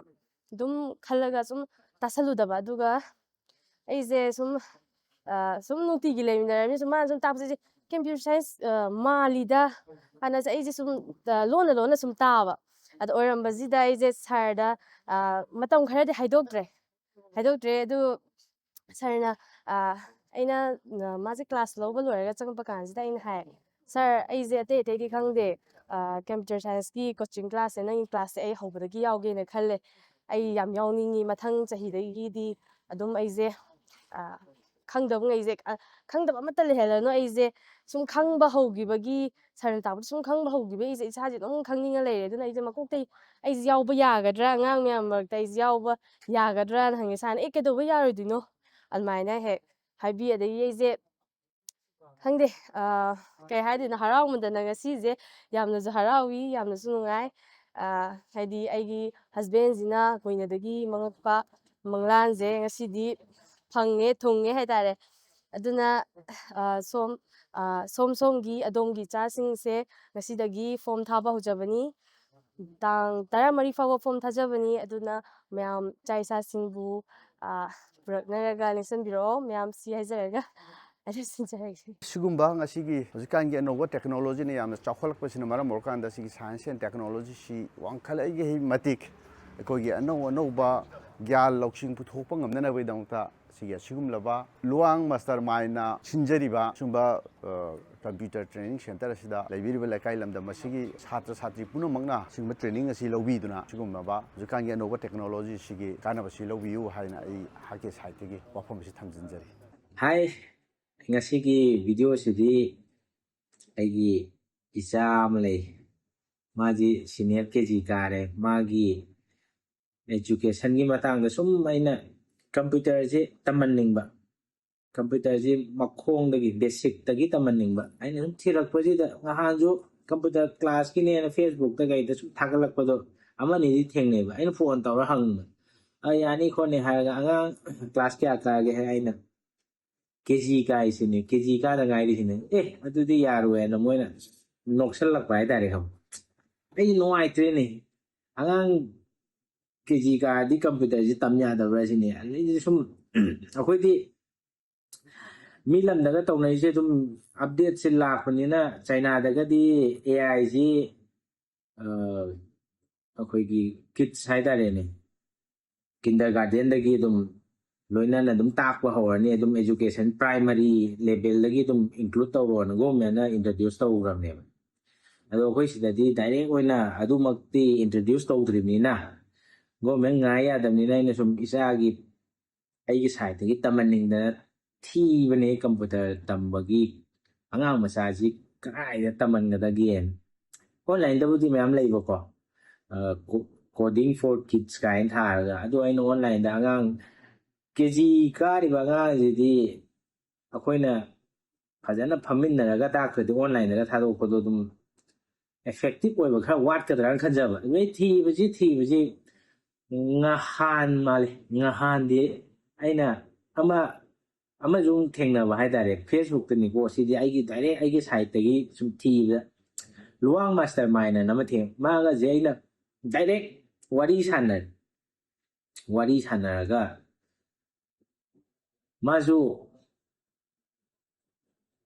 ꯑꯗꯨꯝ ꯈꯜꯂꯒ ꯁꯨꯝ ꯇꯥꯁꯜꯂꯨꯗꯕ꯫ ꯑꯗꯨꯒ ꯑꯩꯁꯦ ꯁꯨꯝ ꯁꯨꯝ ꯅꯨꯡꯇꯤꯒꯤ ꯂꯩꯃꯤꯟꯅꯔꯕꯅꯤꯅ ꯁꯨꯝ ꯃꯥꯅ ꯁꯨꯝ ꯇꯥꯛꯄꯁꯦ ꯀꯝꯄ꯭ꯌꯨꯇꯔ ꯁꯥꯏꯟꯁ ꯃꯥꯜꯂꯤꯗ ꯍꯥꯏꯅ ꯑꯩꯁꯦ ꯁꯨꯝ ꯂꯣꯟꯅ ꯂꯣꯟꯅ ꯁꯨꯝ ꯇꯥꯕ꯫ ꯑꯗ ꯑꯣꯏꯔꯝꯕꯁꯤꯗ ꯑꯩꯁꯦ ꯁꯥꯔꯗ ꯃꯇꯝ ꯈꯔꯗꯤ ꯍꯥꯏꯗꯣꯛꯇ꯭ꯔꯦ ꯍꯥꯏꯗꯣꯛꯇ꯭ꯔꯦ ꯑꯗꯨ ꯁꯥꯔꯅ ꯑꯩꯅ ꯃꯥꯁꯦ ꯀ꯭ꯂꯥꯁ ꯂꯧꯕ ꯂꯣꯏꯔꯒ ꯆꯪꯉꯛꯄ ꯀꯥꯟꯁꯤꯗ ꯑꯩꯅ ꯍꯥꯏ, "ꯁꯥꯔ, ꯑꯩꯁꯦ ꯑꯇꯩ ꯑꯇꯩꯗꯤ ꯈꯪꯗꯦ, ꯀꯝꯄ꯭ꯌꯨꯇꯔ ꯁꯥꯏꯟꯁꯀꯤ ꯀꯣꯆꯤꯡ ꯀ꯭ꯂꯥꯁꯁꯦ ꯅꯪꯒꯤ ꯀ꯭ꯂꯥꯁꯁꯦ ꯑꯩ ꯍꯧꯕꯗꯒꯤ ꯌꯥꯎꯒꯦꯅ ꯈꯜꯂꯦ꯫ ꯑꯩ ꯌꯥꯝ ꯌꯥꯎꯅꯤꯡꯉꯤ꯫ ꯃꯊꯪ ꯆꯍꯤꯗꯒꯤꯗꯤ ꯑꯗꯨꯝ ꯑꯩꯁꯦ ꯈꯪꯗꯕꯉꯩꯁꯦ ꯈꯪꯗꯕ ꯑꯃꯠꯇ ꯂꯩꯍꯜꯂꯅꯨ꯫ ꯑꯩꯁꯦ ꯁꯨꯝ ꯈꯪꯕ ꯍꯧꯈꯤꯕꯒꯤ, ꯁꯥꯔꯅ ꯇꯥꯛꯄꯗ ꯁꯨꯝ ꯈꯪꯕ ꯍꯧꯈꯤꯕꯒꯤ ꯑꯩꯁꯦ ꯏꯁꯥꯁꯦ ꯑꯗꯨꯝ ꯈꯪꯅꯤꯡꯉ ꯂꯩꯔꯦ꯫ ꯑꯗꯨꯅ ꯑꯩꯁꯦ ꯃꯀꯣꯛꯇꯩ ꯑꯩꯁꯦ ꯌꯥꯎꯕ ꯌꯥꯒꯗ꯭ꯔꯥ? ꯑꯉꯥꯡ ꯃꯌꯥꯝ ꯃꯔꯛꯇ ꯑꯩꯁꯦ ꯌꯥꯎꯕ ꯌꯥꯒꯗ꯭ꯔꯥꯅ ꯍꯪꯉꯦ꯫ ꯁꯥꯔꯅ "ꯑꯦ, ꯀꯩꯗꯧꯕ ꯌꯥꯔꯣꯏꯗꯣꯏꯅꯣ?" ꯑꯗꯨꯃꯥꯏꯅ ꯍꯦꯛ ꯍꯥꯏꯕꯤ꯫ ꯑꯗꯒꯤ ꯑꯩꯁꯦ ꯈꯪꯗꯦ, ꯀꯩ ꯍꯥꯏꯗꯣꯏꯅꯣ, ꯍꯔꯥꯎꯃꯟꯗꯅ ꯉꯁꯤꯁꯦ ꯌꯥꯝꯅꯁꯨ ꯍꯔꯥꯎꯏ, ꯌꯥꯝꯅꯁꯨ ꯅꯨꯡꯉꯥꯏ꯫ ꯍꯥꯏꯗꯤ ꯑꯩꯒꯤ ꯍꯁꯕꯦꯟꯁꯤꯅ ꯀꯨꯏꯅꯗꯒꯤ ꯃꯪꯉꯛꯄ ꯃꯪꯂꯥꯟꯁꯦ ꯉꯁꯤꯗꯤ ꯐꯪꯉꯦ, ꯊꯨꯡꯉꯦ ꯍꯥꯏꯇꯥꯔꯦ꯫ ꯑꯗꯨꯅ ꯁꯣꯝ ꯁꯣꯝ ꯁꯣꯝꯒꯤ ꯑꯗꯣꯝꯒꯤ ꯏꯆꯥꯁꯤꯡꯁꯦ ꯉꯁꯤꯗꯒꯤ ꯐꯣꯝ ꯊꯥꯕ ꯍꯧꯖꯕꯅꯤ꯫ ꯇꯥꯡ ꯇꯔꯥꯃꯔꯤ ꯐꯥꯎꯕ ꯐꯣꯝ ꯊꯥꯖꯕꯅꯤ꯫ ꯑꯗꯨꯅ ꯃꯌꯥꯝ ꯏꯆꯥ ꯏꯆꯥꯁꯤꯡꯕꯨ, ꯑ, ꯄꯨꯔꯛꯅꯔꯒ ꯂꯦꯡꯁꯤꯟꯕꯤꯔꯛꯑꯣ꯫ ꯃꯌꯥꯝ ꯁꯤ ꯍꯥꯏꯖꯔꯒ ꯑꯩ ꯂꯣꯏꯁꯤꯟꯖꯔꯒꯦ꯫ ꯁꯤꯒꯨꯝꯕ ꯉꯁꯤꯒꯤ ꯍꯧꯖꯤꯛꯀꯥꯟꯒꯤ ꯑꯅꯧꯕ ꯇꯦꯛꯅꯣꯂꯣꯖꯤꯅ ꯌꯥꯝꯅ ꯆꯥꯎꯈꯠꯂꯛꯄꯁꯤꯅ ꯃꯔꯝ ꯑꯣꯏꯔꯀꯥꯟꯗ ꯁꯤꯒꯤ ꯁꯥꯏꯟꯁ ꯑꯦꯟ ꯇꯦꯛꯅꯣꯂꯣꯖꯤꯁꯤ ꯋꯥꯡꯈꯠꯂꯛꯏꯒꯤ ꯃꯇꯤꯛ ꯑꯩꯈꯣꯏꯒꯤ ꯑꯅꯧ ꯑꯅꯧꯕ ꯒ꯭ꯌꯥꯟ ꯂꯧꯁꯤꯡ ꯄꯨꯊꯣꯛꯄ ꯉꯝꯅꯅꯕꯒꯤꯗꯃꯛꯇ ꯁꯤꯒꯤ ꯑꯁꯤꯒꯨꯝꯂꯕ ꯂꯨꯋꯥꯡ ꯃꯥꯁꯇꯔ ꯃꯥꯏꯟꯅ ꯁꯤꯟꯖꯔꯤꯕ ꯁꯤꯒꯨꯝꯕ, ꯑ, ꯀꯝꯄ꯭ꯌꯨꯇꯔ ꯇ꯭ꯔꯦꯅꯤꯡ ꯁꯦꯟꯇꯔ ꯑꯁꯤꯗ ꯂꯩꯕꯤꯔꯤꯕ ꯂꯩꯀꯥꯏ ꯂꯝꯗꯝ ꯑꯁꯤꯒꯤ ꯁꯥꯇ꯭ꯔ ꯁꯥꯇ꯭ꯔꯤ ꯄꯨꯝꯅꯃꯛꯅ ꯁꯤꯒꯨꯝꯕ ꯇ꯭ꯔꯦꯅꯤꯡ ꯑꯁꯤ ꯂꯧꯕꯤꯗꯨꯅ ꯁꯤꯒꯨꯝꯂꯕ ꯍꯧꯖꯤꯛꯀꯥꯟꯒꯤ ꯑꯅꯧꯕ ꯇꯦꯛꯅꯣꯂꯣꯖꯤꯁꯤꯒꯤ ꯀꯥꯟꯅꯕꯁꯤ ꯂꯧꯕꯤꯌꯨ ꯍꯥꯏꯅ ꯑꯩ ꯍꯥꯛꯀꯤ ꯁꯥꯏꯠꯇꯒꯤ ꯋꯥꯐꯝ ꯑꯁꯤ ꯊꯝꯖꯤꯟꯖꯔꯤ꯫ ꯍꯥꯏ, ꯉꯁꯤꯒꯤ ꯚꯤꯗꯤꯑꯣꯁꯤꯗꯤ ꯑꯩꯒꯤ ꯏꯆꯥ ꯑꯃ ꯂꯩ, ꯃꯥꯗꯤ ꯁꯤꯅꯤꯌꯔ ꯀꯦ ꯖꯤ ꯀꯥꯔꯦ꯫ ꯃꯥꯒꯤ ꯑꯦꯖꯨꯀꯦꯁꯟꯒꯤ ꯃꯇꯥꯡꯗ ꯁꯨꯝ ꯑꯩꯅ ꯀꯝꯄ꯭ꯌꯨꯇꯔꯁꯤ ꯇꯝꯍꯟꯅꯤꯡꯕ, ꯀꯝꯄ꯭ꯌꯨꯇꯔꯁꯤ ꯃꯈꯣꯡꯗꯒꯤ, ꯕꯦꯁꯤꯛꯇꯒꯤ ꯇꯝꯍꯟꯅꯤꯡꯕ꯫ ꯑꯩꯅ ꯁꯨꯝ ꯊꯤꯔꯛꯄꯁꯤꯗ ꯉꯍꯥꯟꯁꯨ ꯀꯝꯄ꯭ꯌꯨꯇꯔ ꯀ꯭ꯂꯥꯁꯀꯤꯅꯦꯅ ꯐꯦꯁꯕꯨꯛꯇ ꯀꯩꯗ ꯁꯨꯝ ꯊꯥꯒꯠꯂꯛꯄꯗꯣ ꯑꯃꯅꯤꯗꯤ ꯊꯦꯡꯅꯩꯕ꯫ ꯑꯩꯅ ꯐꯣꯟ ꯇꯧꯔ ꯍꯪꯕ, "ꯑ, ꯌꯥꯅꯤ ꯈꯣꯠꯅꯤ" ꯍꯥꯏꯔꯒ, "ꯑꯉꯥꯡ ꯀ꯭ꯂꯥꯁ ꯀꯌꯥ ꯀꯥꯒꯦ?" ꯍꯥꯏ꯫ ꯑꯩꯅ, "ꯀꯦ ꯖꯤ ꯀꯥꯏꯁꯤꯅꯦ, ꯀꯦ ꯖꯤ ꯀꯥꯗ ꯉꯥꯏꯔꯤꯁꯤꯅꯦ"꯫ "ꯑꯦ, ꯑꯗꯨꯗꯤ ꯌꯥꯔꯣꯏꯅ" ꯃꯣꯏꯅ ꯅꯣꯛꯁꯜꯂꯛꯄ ꯍꯥꯏꯇꯥꯔꯦ, ꯈꯪꯕ꯭ꯔꯥ? ꯑꯩ ꯅꯨꯡꯉꯥꯏꯇ꯭ꯔꯦꯅꯦ꯫ ꯑꯉꯥꯡ ꯀꯦ ꯖꯤ ꯀꯥꯔꯗꯤ ꯀꯝꯄ꯭ꯌꯨꯇꯔꯁꯤ ꯇꯝ ꯌꯥꯗꯕ꯭ꯔꯥ ꯁꯤꯅꯦ꯫ ꯑꯗꯩꯗꯤ ꯁꯨꯝ ꯑꯩꯈꯣꯏꯗꯤ ꯃꯤ ꯂꯝꯗꯒ ꯇꯧꯅꯔꯤꯁꯦ ꯑꯗꯨꯝ ꯑꯞꯗꯦꯠꯁꯦ ꯂꯥꯛꯄꯅꯤꯅ, ꯆꯥꯏꯅꯥꯗꯒꯗꯤ ꯑꯦ ꯑꯥꯏꯁꯤ, ꯑ, ꯑꯩꯈꯣꯏꯒꯤ ꯀꯤꯠꯁ ꯍꯥꯏꯇꯥꯔꯦꯅꯦ, ꯀꯤꯟꯗꯔ ꯒꯥꯔꯗꯦꯟꯗꯒꯤ ꯑꯗꯨꯝ ꯂꯣꯏꯅꯅ ꯑꯗꯨꯝ ꯇꯥꯛꯄ ꯍꯧꯔꯅꯤ꯫ ꯑꯗꯨꯝ ꯑꯦꯖꯨꯀꯦꯁꯟ ꯄ꯭ꯔꯥꯏꯃꯔꯤ ꯂꯦꯚꯦꯜꯗꯒꯤ ꯑꯗꯨꯝ ꯏꯟꯀ꯭ꯂꯨꯗ ꯇꯧꯔꯣꯅ ꯒꯣꯔꯃꯦꯟꯅ ꯏꯟꯇ꯭ꯔꯣꯗ꯭ꯌꯨꯁ ꯇꯧꯈ꯭ꯔꯕꯅꯦꯕ꯫ ꯑꯗꯣ ꯑꯩꯈꯣꯏ ꯁꯤꯗꯗꯤ ꯗꯥꯏꯔꯦꯛ ꯑꯣꯏꯅ ꯑꯗꯨꯃꯛꯇꯤ ꯏꯟꯇ꯭ꯔꯣꯗ꯭ꯌꯨꯁ ꯇꯧꯗ꯭ꯔꯤꯕꯅꯤꯅ, ꯒꯣꯔꯃꯦꯟ ꯉꯥꯏ ꯌꯥꯗꯕꯅꯤꯅ, ꯑꯩꯅ ꯁꯨꯝ ꯏꯆꯥꯒꯤ, ꯑꯩꯒꯤ ꯁꯥꯏꯠꯇꯒꯤ ꯇꯝꯍꯟꯅꯤꯡꯗꯅ ꯊꯤꯕꯅꯦ ꯀꯝꯄ꯭ꯌꯨꯇꯔ ꯇꯝꯕꯒꯤ꯫ ꯑꯉꯥꯡ ꯃꯆꯥꯁꯤ ꯀꯗꯥꯏꯗ ꯇꯝꯍꯟꯒꯗꯒꯦꯅ꯫ ꯑꯣꯟꯂꯥꯏꯟꯗꯕꯨꯗꯤ ꯃꯌꯥꯝ ꯂꯩꯕꯀꯣ, ꯑ, co-, Coding for Kids ꯀꯥꯏꯅ ꯊꯥꯔꯒ, ꯑꯗꯣ ꯑꯩꯅ ꯑꯣꯟꯂꯥꯏꯟꯗ ꯑꯉꯥꯡ ꯀꯦ ꯖꯤ ꯀꯥꯔꯤꯕ ꯑꯉꯥꯡꯁꯤꯗꯤ ꯑꯩꯈꯣꯏꯅ ꯐꯖꯅ ꯐꯝꯃꯤꯟꯅꯔꯒ ꯇꯥꯛꯇ꯭ꯔꯗꯤ ꯑꯣꯟꯂꯥꯏꯟꯗꯒ ꯊꯥꯗꯣꯛꯄꯗꯣ ꯑꯗꯨꯝ ꯏꯐꯦꯛꯇꯤꯞ ꯑꯣꯏꯕ ꯈꯔ ꯋꯥꯠꯀꯗ꯭ꯔꯥꯅ ꯈꯟꯖꯕ꯫ ꯑꯗꯨꯗꯩ ꯊꯤꯕꯁꯤ, ꯊꯤꯕꯁꯤ ꯉꯍꯥꯟ ꯃꯥꯜꯂꯦ, ꯉꯍꯥꯟꯗꯤ ꯑꯩꯅ ꯑꯃ, ꯑꯃꯁꯨ ꯊꯦꯡꯅꯕ ꯍꯥꯏꯇꯥꯔꯦ, ꯐꯦꯁꯕꯨꯛꯇꯅꯤꯀꯣ, ꯁꯤꯗꯤ ꯑꯩꯒꯤ ꯗꯥꯏꯔꯦꯛ ꯑꯩꯒꯤ ꯁꯥꯏꯠꯇꯒꯤ ꯁꯨꯝ ꯊꯤꯕꯗ, ꯂꯨꯋꯥꯡ ꯃꯥꯁꯇꯔ ꯃꯥꯏꯟ ꯑꯃ ꯊꯦꯡ, ꯃꯥꯒꯁꯦ ꯑꯩꯅ ꯗꯥꯏꯔꯦꯛ ꯋꯥꯔꯤ ꯁꯥꯟꯅꯔꯦ꯫ ꯋꯥꯔꯤ ꯁꯥꯟꯅꯔꯒ ꯃꯥꯁꯨ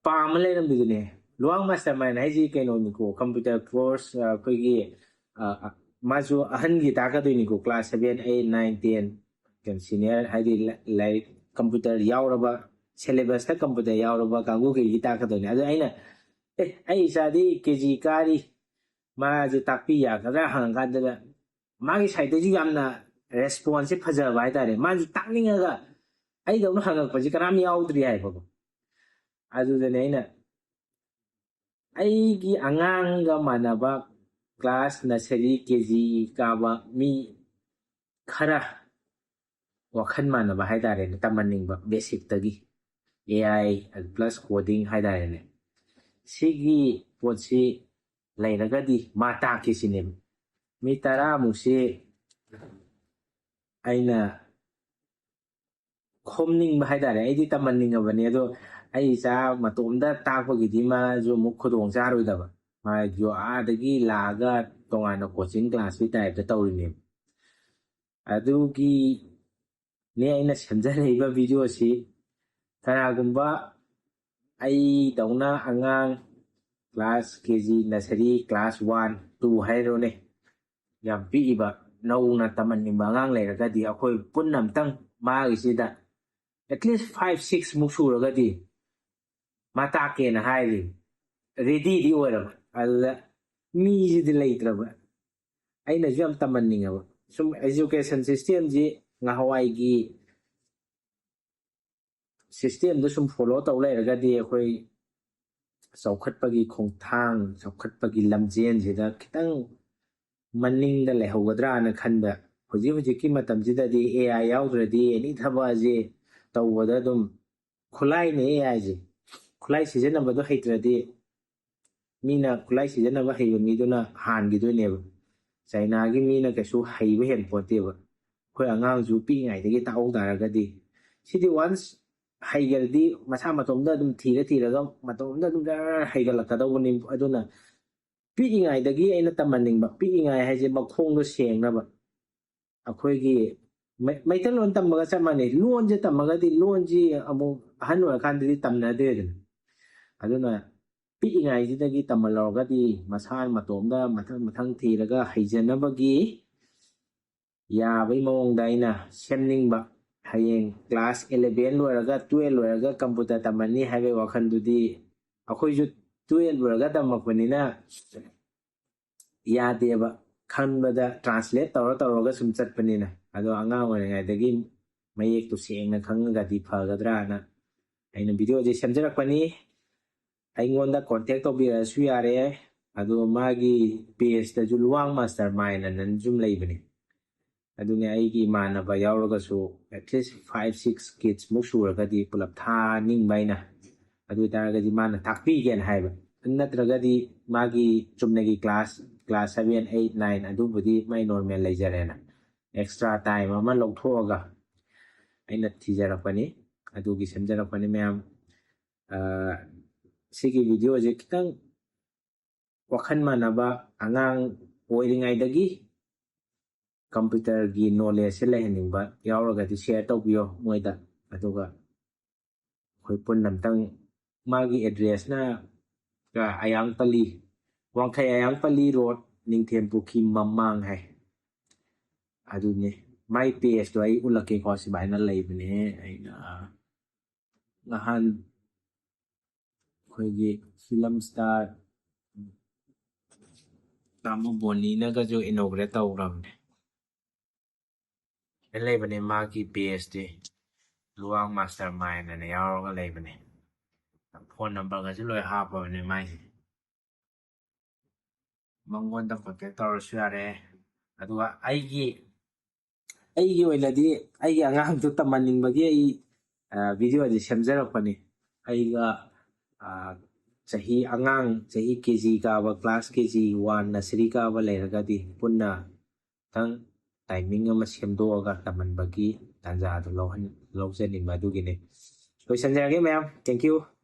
ꯄꯥꯝꯃ ꯂꯩꯔꯝꯃꯤꯗꯨꯅꯦ꯫ ꯂꯨꯋꯥꯡ ꯃꯥꯁꯇꯔ ꯃꯥꯏꯟ ꯍꯥꯏꯁꯤ ꯀꯩꯅꯣꯅꯤꯀꯣ, ꯀꯝꯄ꯭ꯌꯨꯇꯔ ꯀꯣꯔꯁ, ꯑꯩꯈꯣꯏꯒꯤ, ꯑ, ꯑ, ꯃꯥꯁꯨ ꯑꯍꯟꯒꯤ ꯇꯥꯛꯀꯗꯣꯏꯅꯤꯀꯣ, class seven, eight, nine, ten, senior, ꯍꯥꯏꯗꯤ ꯂꯥꯏ-, ꯂꯥꯏꯔꯤꯛ ꯀꯝꯄ꯭ꯌꯨꯇꯔ ꯌꯥꯎꯔꯕ, ꯁꯦꯂꯦꯕꯁꯇ ꯀꯝꯄ꯭ꯌꯨꯇꯔ ꯌꯥꯎꯔꯕ ꯀꯥꯡꯕꯨꯈꯩꯒꯤ ꯇꯥꯛꯀꯗꯣꯏꯅꯤ꯫ ꯑꯗꯣ ꯑꯩꯅ, "ꯑꯦ, ꯑꯩ ꯏꯆꯥꯗꯤ ꯀꯦ ꯖꯤ ꯀꯥꯔꯤ, ꯃꯥꯁꯦ ꯇꯥꯛꯄꯤ ꯌꯥꯒꯗ꯭ꯔꯥ?" ꯍꯪꯉꯀꯥꯟꯗ ꯃꯥꯒꯤ ꯁꯥꯏꯠꯇꯒꯤ ꯌꯥꯝꯅ ꯔꯦꯁꯄꯣꯟꯁꯁꯦ ꯐꯖꯕ ꯍꯥꯏꯇꯥꯔꯦ꯫ ꯃꯥꯁꯨ ꯇꯥꯛꯅꯤꯡꯉꯒ, ꯑꯩꯗꯧꯅ ꯍꯪꯉꯛꯄꯁꯦ ꯀꯅꯥꯝ ꯌꯥꯎꯗ꯭ꯔꯤ ꯍꯥꯏꯕꯀꯣ꯫ ꯑꯗꯨꯗꯅꯦ ꯑꯩꯅ, ꯑꯩꯒꯤ ꯑꯉꯥꯡꯒ ꯃꯥꯟꯅꯕ ꯀ꯭ꯂꯥꯁ ꯅꯁꯔꯤ, ꯀꯦ ꯖꯤ ꯀꯥꯕ ꯃꯤ ꯈꯔ ꯋꯥꯈꯜ ꯃꯥꯟꯅꯕ ꯍꯥꯏꯇꯥꯔꯦꯅꯦ, ꯇꯝꯍꯟꯅꯤꯡꯕ ꯕꯦꯁꯤꯛꯇꯒꯤ, ꯑꯦ ꯑꯥꯏ plus coding ꯍꯥꯏꯇꯥꯔꯦꯅꯦ, ꯁꯤꯒꯤ ꯄꯣꯠꯁꯤ ꯂꯩꯔꯒꯗꯤ ꯃꯥ ꯇꯥꯛꯀꯦ ꯁꯤꯅꯦꯕ꯫ ꯃꯤ ꯇꯔꯥꯃꯨꯛꯁꯤ ꯑꯩꯅ ꯈꯣꯝꯅꯤꯡꯕ ꯍꯥꯏꯇꯥꯔꯦ, ꯑꯩꯗꯤ ꯇꯝꯍꯟꯅꯤꯡꯉꯕꯅꯤ꯫ ꯑꯗꯣ ꯑꯩ ꯏꯆꯥ ꯃꯇꯣꯝꯇ ꯇꯥꯛꯄꯒꯤꯗꯤ ꯃꯥꯁꯨ ꯑꯃꯨꯛ ꯈꯨꯗꯣꯡ ꯆꯥꯔꯣꯏꯗꯕ, ꯃꯥꯁꯨ ꯑꯥꯗꯒꯤ ꯂꯥꯛꯑꯒ ꯇꯣꯉꯥꯟꯅ ꯀꯣꯆꯤꯡ ꯀ꯭ꯂꯥꯁꯀꯤ ꯇꯥꯏꯞꯇ ꯇꯧꯔꯤꯅꯦꯕ꯫ ꯑꯗꯨꯒꯤꯅꯦ ꯑꯩꯅ ꯁꯦꯝꯖꯔꯛꯏꯕ ꯚꯤꯗꯤꯑꯣꯁꯤ꯫ ꯀꯅꯥꯒꯨꯝꯕ ꯑꯩꯗꯧꯅ ꯑꯉꯥꯡ class K G, nursery, class one, two ꯍꯥꯏꯔꯣꯅꯦ, ꯌꯥꯝ ꯄꯤꯛꯏꯕ, ꯅꯧꯅ ꯇꯝꯍꯟꯅꯤꯡꯕ ꯑꯉꯥꯡ ꯂꯩꯔꯒꯗꯤ, ꯑꯩꯈꯣꯏ ꯄꯨꯟꯅ ꯑꯃꯨꯛꯇꯪ ꯃꯥꯒꯤꯁꯤꯗ at least five six ꯃꯨꯛ ꯁꯨꯔꯒꯗꯤ ꯃꯥ ꯇꯥꯛꯀꯦꯅ ꯍꯥꯏꯔꯤ, ꯔꯦꯗꯤꯗꯤ ꯑꯣꯏꯔꯕ, ꯑꯗꯨꯗ ꯃꯤꯁꯤꯗꯤ ꯂꯩꯇ꯭ꯔꯕ꯫ ꯑꯩꯅꯁꯨ ꯌꯥꯝ ꯇꯝꯍꯟꯅꯤꯡꯉꯕ꯫ ꯁꯨꯝ education systemꯁꯤ ꯉꯍꯥꯟꯋꯥꯏꯒꯤ systemꯗ ꯁꯨꯝ follow ꯇꯧ ꯂꯩꯔꯒꯗꯤ ꯑꯩꯈꯣꯏ ꯆꯥꯎꯈꯠꯄꯒꯤ ꯈꯣꯡꯊꯥꯡ, ꯆꯥꯎꯈꯠꯄꯒꯤ ꯂꯝꯖꯦꯟꯁꯤꯗ ꯈꯤꯇꯪ ꯃꯅꯤꯡꯗ ꯂꯩꯍꯧꯒꯗ꯭ꯔꯥꯅ ꯈꯟꯕ꯫ ꯍꯧꯖꯤꯛ ꯍꯧꯖꯤꯛꯀꯤ ꯃꯇꯝꯁꯤꯗꯗꯤ ꯑꯦ ꯑꯥꯏ ꯌꯥꯎꯗ꯭ꯔꯗꯤ ꯑꯦꯅꯤ ꯊꯕꯛ ꯑꯁꯤ ꯇꯧꯕꯗ ꯑꯗꯨꯝ ꯈꯨꯠꯂꯥꯏꯅꯦ ꯑꯦ ꯑꯥꯏꯁꯦ꯫ ꯈꯨꯠꯂꯥꯏ ꯁꯤꯖꯤꯟꯅꯕꯗꯣ ꯍꯩꯇ꯭ꯔꯗꯤ ꯃꯤꯅ, ꯈꯨꯠꯂꯥꯏ ꯁꯤꯖꯤꯟꯅꯕ ꯍꯩꯕ ꯃꯤꯗꯨꯅ ꯍꯥꯟꯈꯤꯗꯣꯏꯅꯦꯕ꯫ ꯆꯥꯏꯅꯥꯒꯤ ꯃꯤꯅ ꯀꯩꯁꯨ ꯍꯩꯕ ꯍꯦꯟ ꯄꯣꯠꯇꯦꯕ꯫ ꯑꯩꯈꯣꯏ ꯑꯉꯥꯡꯁꯨ ꯄꯤꯛꯏꯉꯩꯗꯒꯤ ꯇꯥꯛꯍꯧ ꯇꯥꯔꯒꯗꯤ, ꯁꯤꯗꯤ once ꯍꯩꯈ꯭ꯔꯗꯤ ꯃꯁꯥ ꯃꯇꯣꯝꯇ ꯑꯗꯨꯝ ꯊꯤꯔ ꯊꯤꯔꯒ ꯃꯇꯣꯝꯇ ꯑꯗꯨꯝ ꯖꯔ ꯍꯩꯒꯠꯂꯛꯀꯗꯧꯕꯅꯤ꯫ ꯑꯗꯨꯅ ꯄꯤꯛꯏꯉꯩꯗꯒꯤ ꯑꯩꯅ ꯇꯝꯍꯟꯅꯤꯡꯕ, ꯄꯤꯛꯏꯉꯥꯏ ꯍꯥꯏꯁꯦ ꯃꯈꯣꯡꯗꯣ ꯁꯦꯡꯅꯕ꯫ ꯑꯩꯈꯣꯏꯒꯤ ꯃꯩ- ꯃꯩꯇꯩꯂꯣꯟ ꯇꯝꯕꯒ ꯆꯞ ꯃꯥꯟꯅꯩ꯫ ꯂꯣꯟꯁꯦ ꯇꯝꯃꯒꯗꯤ ꯂꯣꯟꯁꯤ ꯑꯃꯨꯛ ꯑꯍꯟ ꯑꯣꯏꯔꯀꯥꯟꯗꯗꯤ ꯇꯝꯅꯗ꯭ꯔꯦꯗꯅ꯫ ꯑꯗꯨꯅ ꯄꯤꯛꯏꯉꯥꯏꯁꯤꯗꯒꯤ ꯇꯝꯍꯜꯍꯧꯔꯒꯗꯤ ꯃꯁꯥ ꯃꯇꯣꯝꯗ ꯃꯊꯪ ꯃꯊꯪ ꯊꯤꯔꯒ ꯍꯩꯖꯅꯕꯒꯤ ꯌꯥꯕꯒꯤ ꯃꯑꯣꯡꯗ ꯑꯩꯅ ꯁꯦꯝꯅꯤꯡꯕ꯫ ꯍꯌꯦꯡ ꯀ꯭ꯂꯥꯁ ꯏꯂꯚꯦꯟ ꯂꯣꯏꯔꯒ, ꯇꯨꯌꯦꯜꯞ ꯂꯣꯏꯔꯒ ꯀꯝꯄ꯭ꯌꯨꯇꯔ ꯇꯝꯃꯅꯤ ꯍꯥꯏꯕꯒꯤ ꯋꯥꯈꯜꯗꯨꯗꯤ ꯑꯩꯈꯣꯏꯁꯨ ꯇꯨꯌꯦꯜꯞ ꯂꯣꯏꯔꯒ ꯇꯝꯃꯛꯄꯅꯤꯅ ꯌꯥꯗꯦꯕ꯫ ꯈꯟꯕꯗ ꯇ꯭ꯔꯥꯟꯁꯂꯦꯠ ꯇꯧꯔ ꯇꯧꯔꯒ ꯁꯨꯝ ꯆꯠꯄꯅꯤꯅ꯫ ꯑꯗꯣ ꯑꯉꯥꯡ ꯑꯣꯏꯔꯤꯉꯩꯗꯒꯤ ꯃꯌꯦꯛꯇꯨ ꯁꯦꯡꯅ ꯈꯪꯉꯒꯗꯤ ꯐꯒꯗ꯭ꯔꯥꯅ ꯑꯩꯅ ꯚꯤꯗꯤꯑꯣꯁꯦ ꯁꯦꯝꯖꯔꯛꯄꯅꯤ꯫ ꯑꯩꯉꯣꯟꯗ ꯀꯣꯟꯇꯦꯛ ꯇꯧꯕꯤꯔꯛꯑꯁꯨ ꯌꯥꯔꯦ꯫ ꯑꯗꯣ ꯃꯥꯒꯤ ꯄꯦꯖꯇꯁꯨ ꯂꯨꯋꯥꯡ ꯃꯥꯁꯇꯔ ꯃꯥꯏꯟ ꯑꯅ ꯁꯨꯝ ꯂꯩꯕꯅꯦ꯫ ꯑꯗꯨꯅꯦ, ꯑꯩꯒꯤ ꯏꯃꯥꯟꯅꯕ ꯌꯥꯎꯔꯒꯁꯨ at least five six kids ꯃꯨꯛ ꯁꯨꯔꯒꯗꯤ ꯄꯨꯂꯞ ꯊꯥꯅꯤꯡꯕ ꯑꯩꯅ꯫ ꯑꯗꯨ ꯑꯣꯏꯇꯥꯔꯒꯗꯤ ꯃꯥꯅ ꯇꯥꯛꯄꯤꯒꯦꯅ ꯍꯥꯏꯕ꯫ ꯅꯠꯇ꯭ꯔꯒꯗꯤ ꯃꯥꯒꯤ ꯆꯨꯝꯅꯒꯤ class, class seven, eight, nine ꯑꯗꯨꯕꯨꯗꯤ ꯃꯥꯏ ꯅꯣꯔꯃꯦꯜ ꯂꯩꯖꯔꯦꯅ꯫ ꯑꯦꯛꯁꯇ꯭ꯔꯥ ꯇꯥꯏꯝ ꯑꯃ ꯂꯧꯊꯣꯛꯑꯒ ꯑꯩꯅ ꯊꯤꯖꯔꯛꯄꯅꯤ꯫ ꯑꯗꯨꯒꯤ ꯁꯦꯝꯖꯔꯛꯄꯅꯤ ꯃꯌꯥꯝ꯫ ꯑ, ꯁꯤꯒꯤ ꯚꯤꯗꯤꯑꯣꯁꯦ ꯈꯤꯇꯪ ꯋꯥꯈꯜ ꯃꯥꯟꯅꯕ, ꯑꯉꯥꯡ ꯑꯣꯏꯔꯤꯉꯩꯗꯒꯤ ꯀꯝꯄ꯭ꯌꯨꯇꯔꯒꯤ ꯅꯣꯂꯦꯖꯁꯦ ꯂꯩꯍꯟꯅꯤꯡꯕ ꯌꯥꯎꯔꯒꯗꯤ ꯁꯤꯌꯔ ꯇꯧꯕꯤꯌꯣ ꯃꯣꯏꯗ꯫ ꯑꯗꯨꯒ ꯑꯩꯈꯣꯏ ꯄꯨꯟꯅ ꯑꯝꯇꯪ, ꯃꯥꯒꯤ ꯑꯦꯗ꯭ꯔꯦꯁꯅ ꯑꯌꯥꯡꯄꯜꯂꯤ, ꯋꯥꯡꯈꯩ ꯑꯌꯥꯡꯄꯜꯂꯤ ꯔꯣꯗ, ꯅꯤꯡꯊꯦꯝ ꯄꯨꯈ꯭ꯔꯤ ꯃꯃꯥꯡ ꯍꯥꯏ꯫ ꯑꯗꯨꯅꯦ꯫ ꯃꯥꯏ ꯄꯦꯖꯇꯣ ꯑꯩ ꯎꯠꯂꯛꯀꯦꯀꯣ, ꯁꯨꯃꯥꯏꯅ ꯂꯩꯕꯅꯦ꯫ ꯑꯩꯅ ꯅꯍꯥꯟ ꯑꯩꯈꯣꯏꯒꯤ ꯐꯤꯂꯝ ꯁ꯭ꯇꯥꯔ ꯇꯥꯃꯣ ꯕꯣꯅꯤꯅꯒꯁꯨ ꯏꯅꯣꯒ꯭ꯔꯦꯠ ꯇꯧꯈ꯭ꯔꯕꯅꯦ꯫ ꯂꯩꯕꯅꯦ ꯃꯥꯒꯤ ꯄꯦꯖꯇꯤ, ꯂꯨꯋꯥꯡ ꯃꯥꯁꯇꯔ ꯃꯥꯏꯟ ꯑꯅ ꯌꯥꯎꯔꯒ ꯂꯩꯕꯅꯦ꯫ ꯐꯣꯟ ꯅꯝꯕꯔꯒꯁꯨ ꯂꯣꯏ ꯍꯥꯞꯄꯕꯅꯦ ꯃꯥꯏꯁꯦ꯫ ꯃꯉꯣꯟꯗ ꯀꯣꯟꯇꯦꯛ ꯇꯧꯔꯁꯨ ꯌꯥꯔꯦ꯫ ꯑꯗꯨꯒ ꯑꯩꯒꯤ, ꯑꯩꯒꯤ ꯑꯣꯏꯅꯗꯤ ꯑꯩꯒꯤ ꯑꯉꯥꯡꯗꯨ ꯇꯝꯍꯟꯅꯤꯡꯕꯒꯤ ꯑꯩ, ꯑ, ꯚꯤꯗꯤꯑꯣꯁꯦ ꯁꯦꯝꯖꯔꯛꯄꯅꯤ꯫ ꯑꯩꯒ, ꯑ, ꯆꯍꯤ, ꯑꯉꯥꯡ ꯆꯍꯤ ꯀꯦ ꯖꯤ ꯀꯥꯕ, class K G one nursery ꯀꯥꯕ ꯂꯩꯔꯒꯗꯤ ꯄꯨꯟꯅ ꯈꯤꯇꯪ ꯇꯥꯏꯃꯤꯡ ꯑꯃ ꯁꯦꯝꯗꯣꯛꯑꯒ ꯇꯝꯍꯟꯕꯒꯤ ꯇꯥꯟꯖꯥꯗꯨ ꯂꯧꯍꯟ-, ꯂꯧꯖꯅꯤꯡꯕ ꯑꯗꯨꯒꯤꯅꯤ꯫ ꯂꯣꯏꯁꯤꯟꯖꯔꯒꯦ ꯃꯌꯥꯝ꯫ Thank you꯫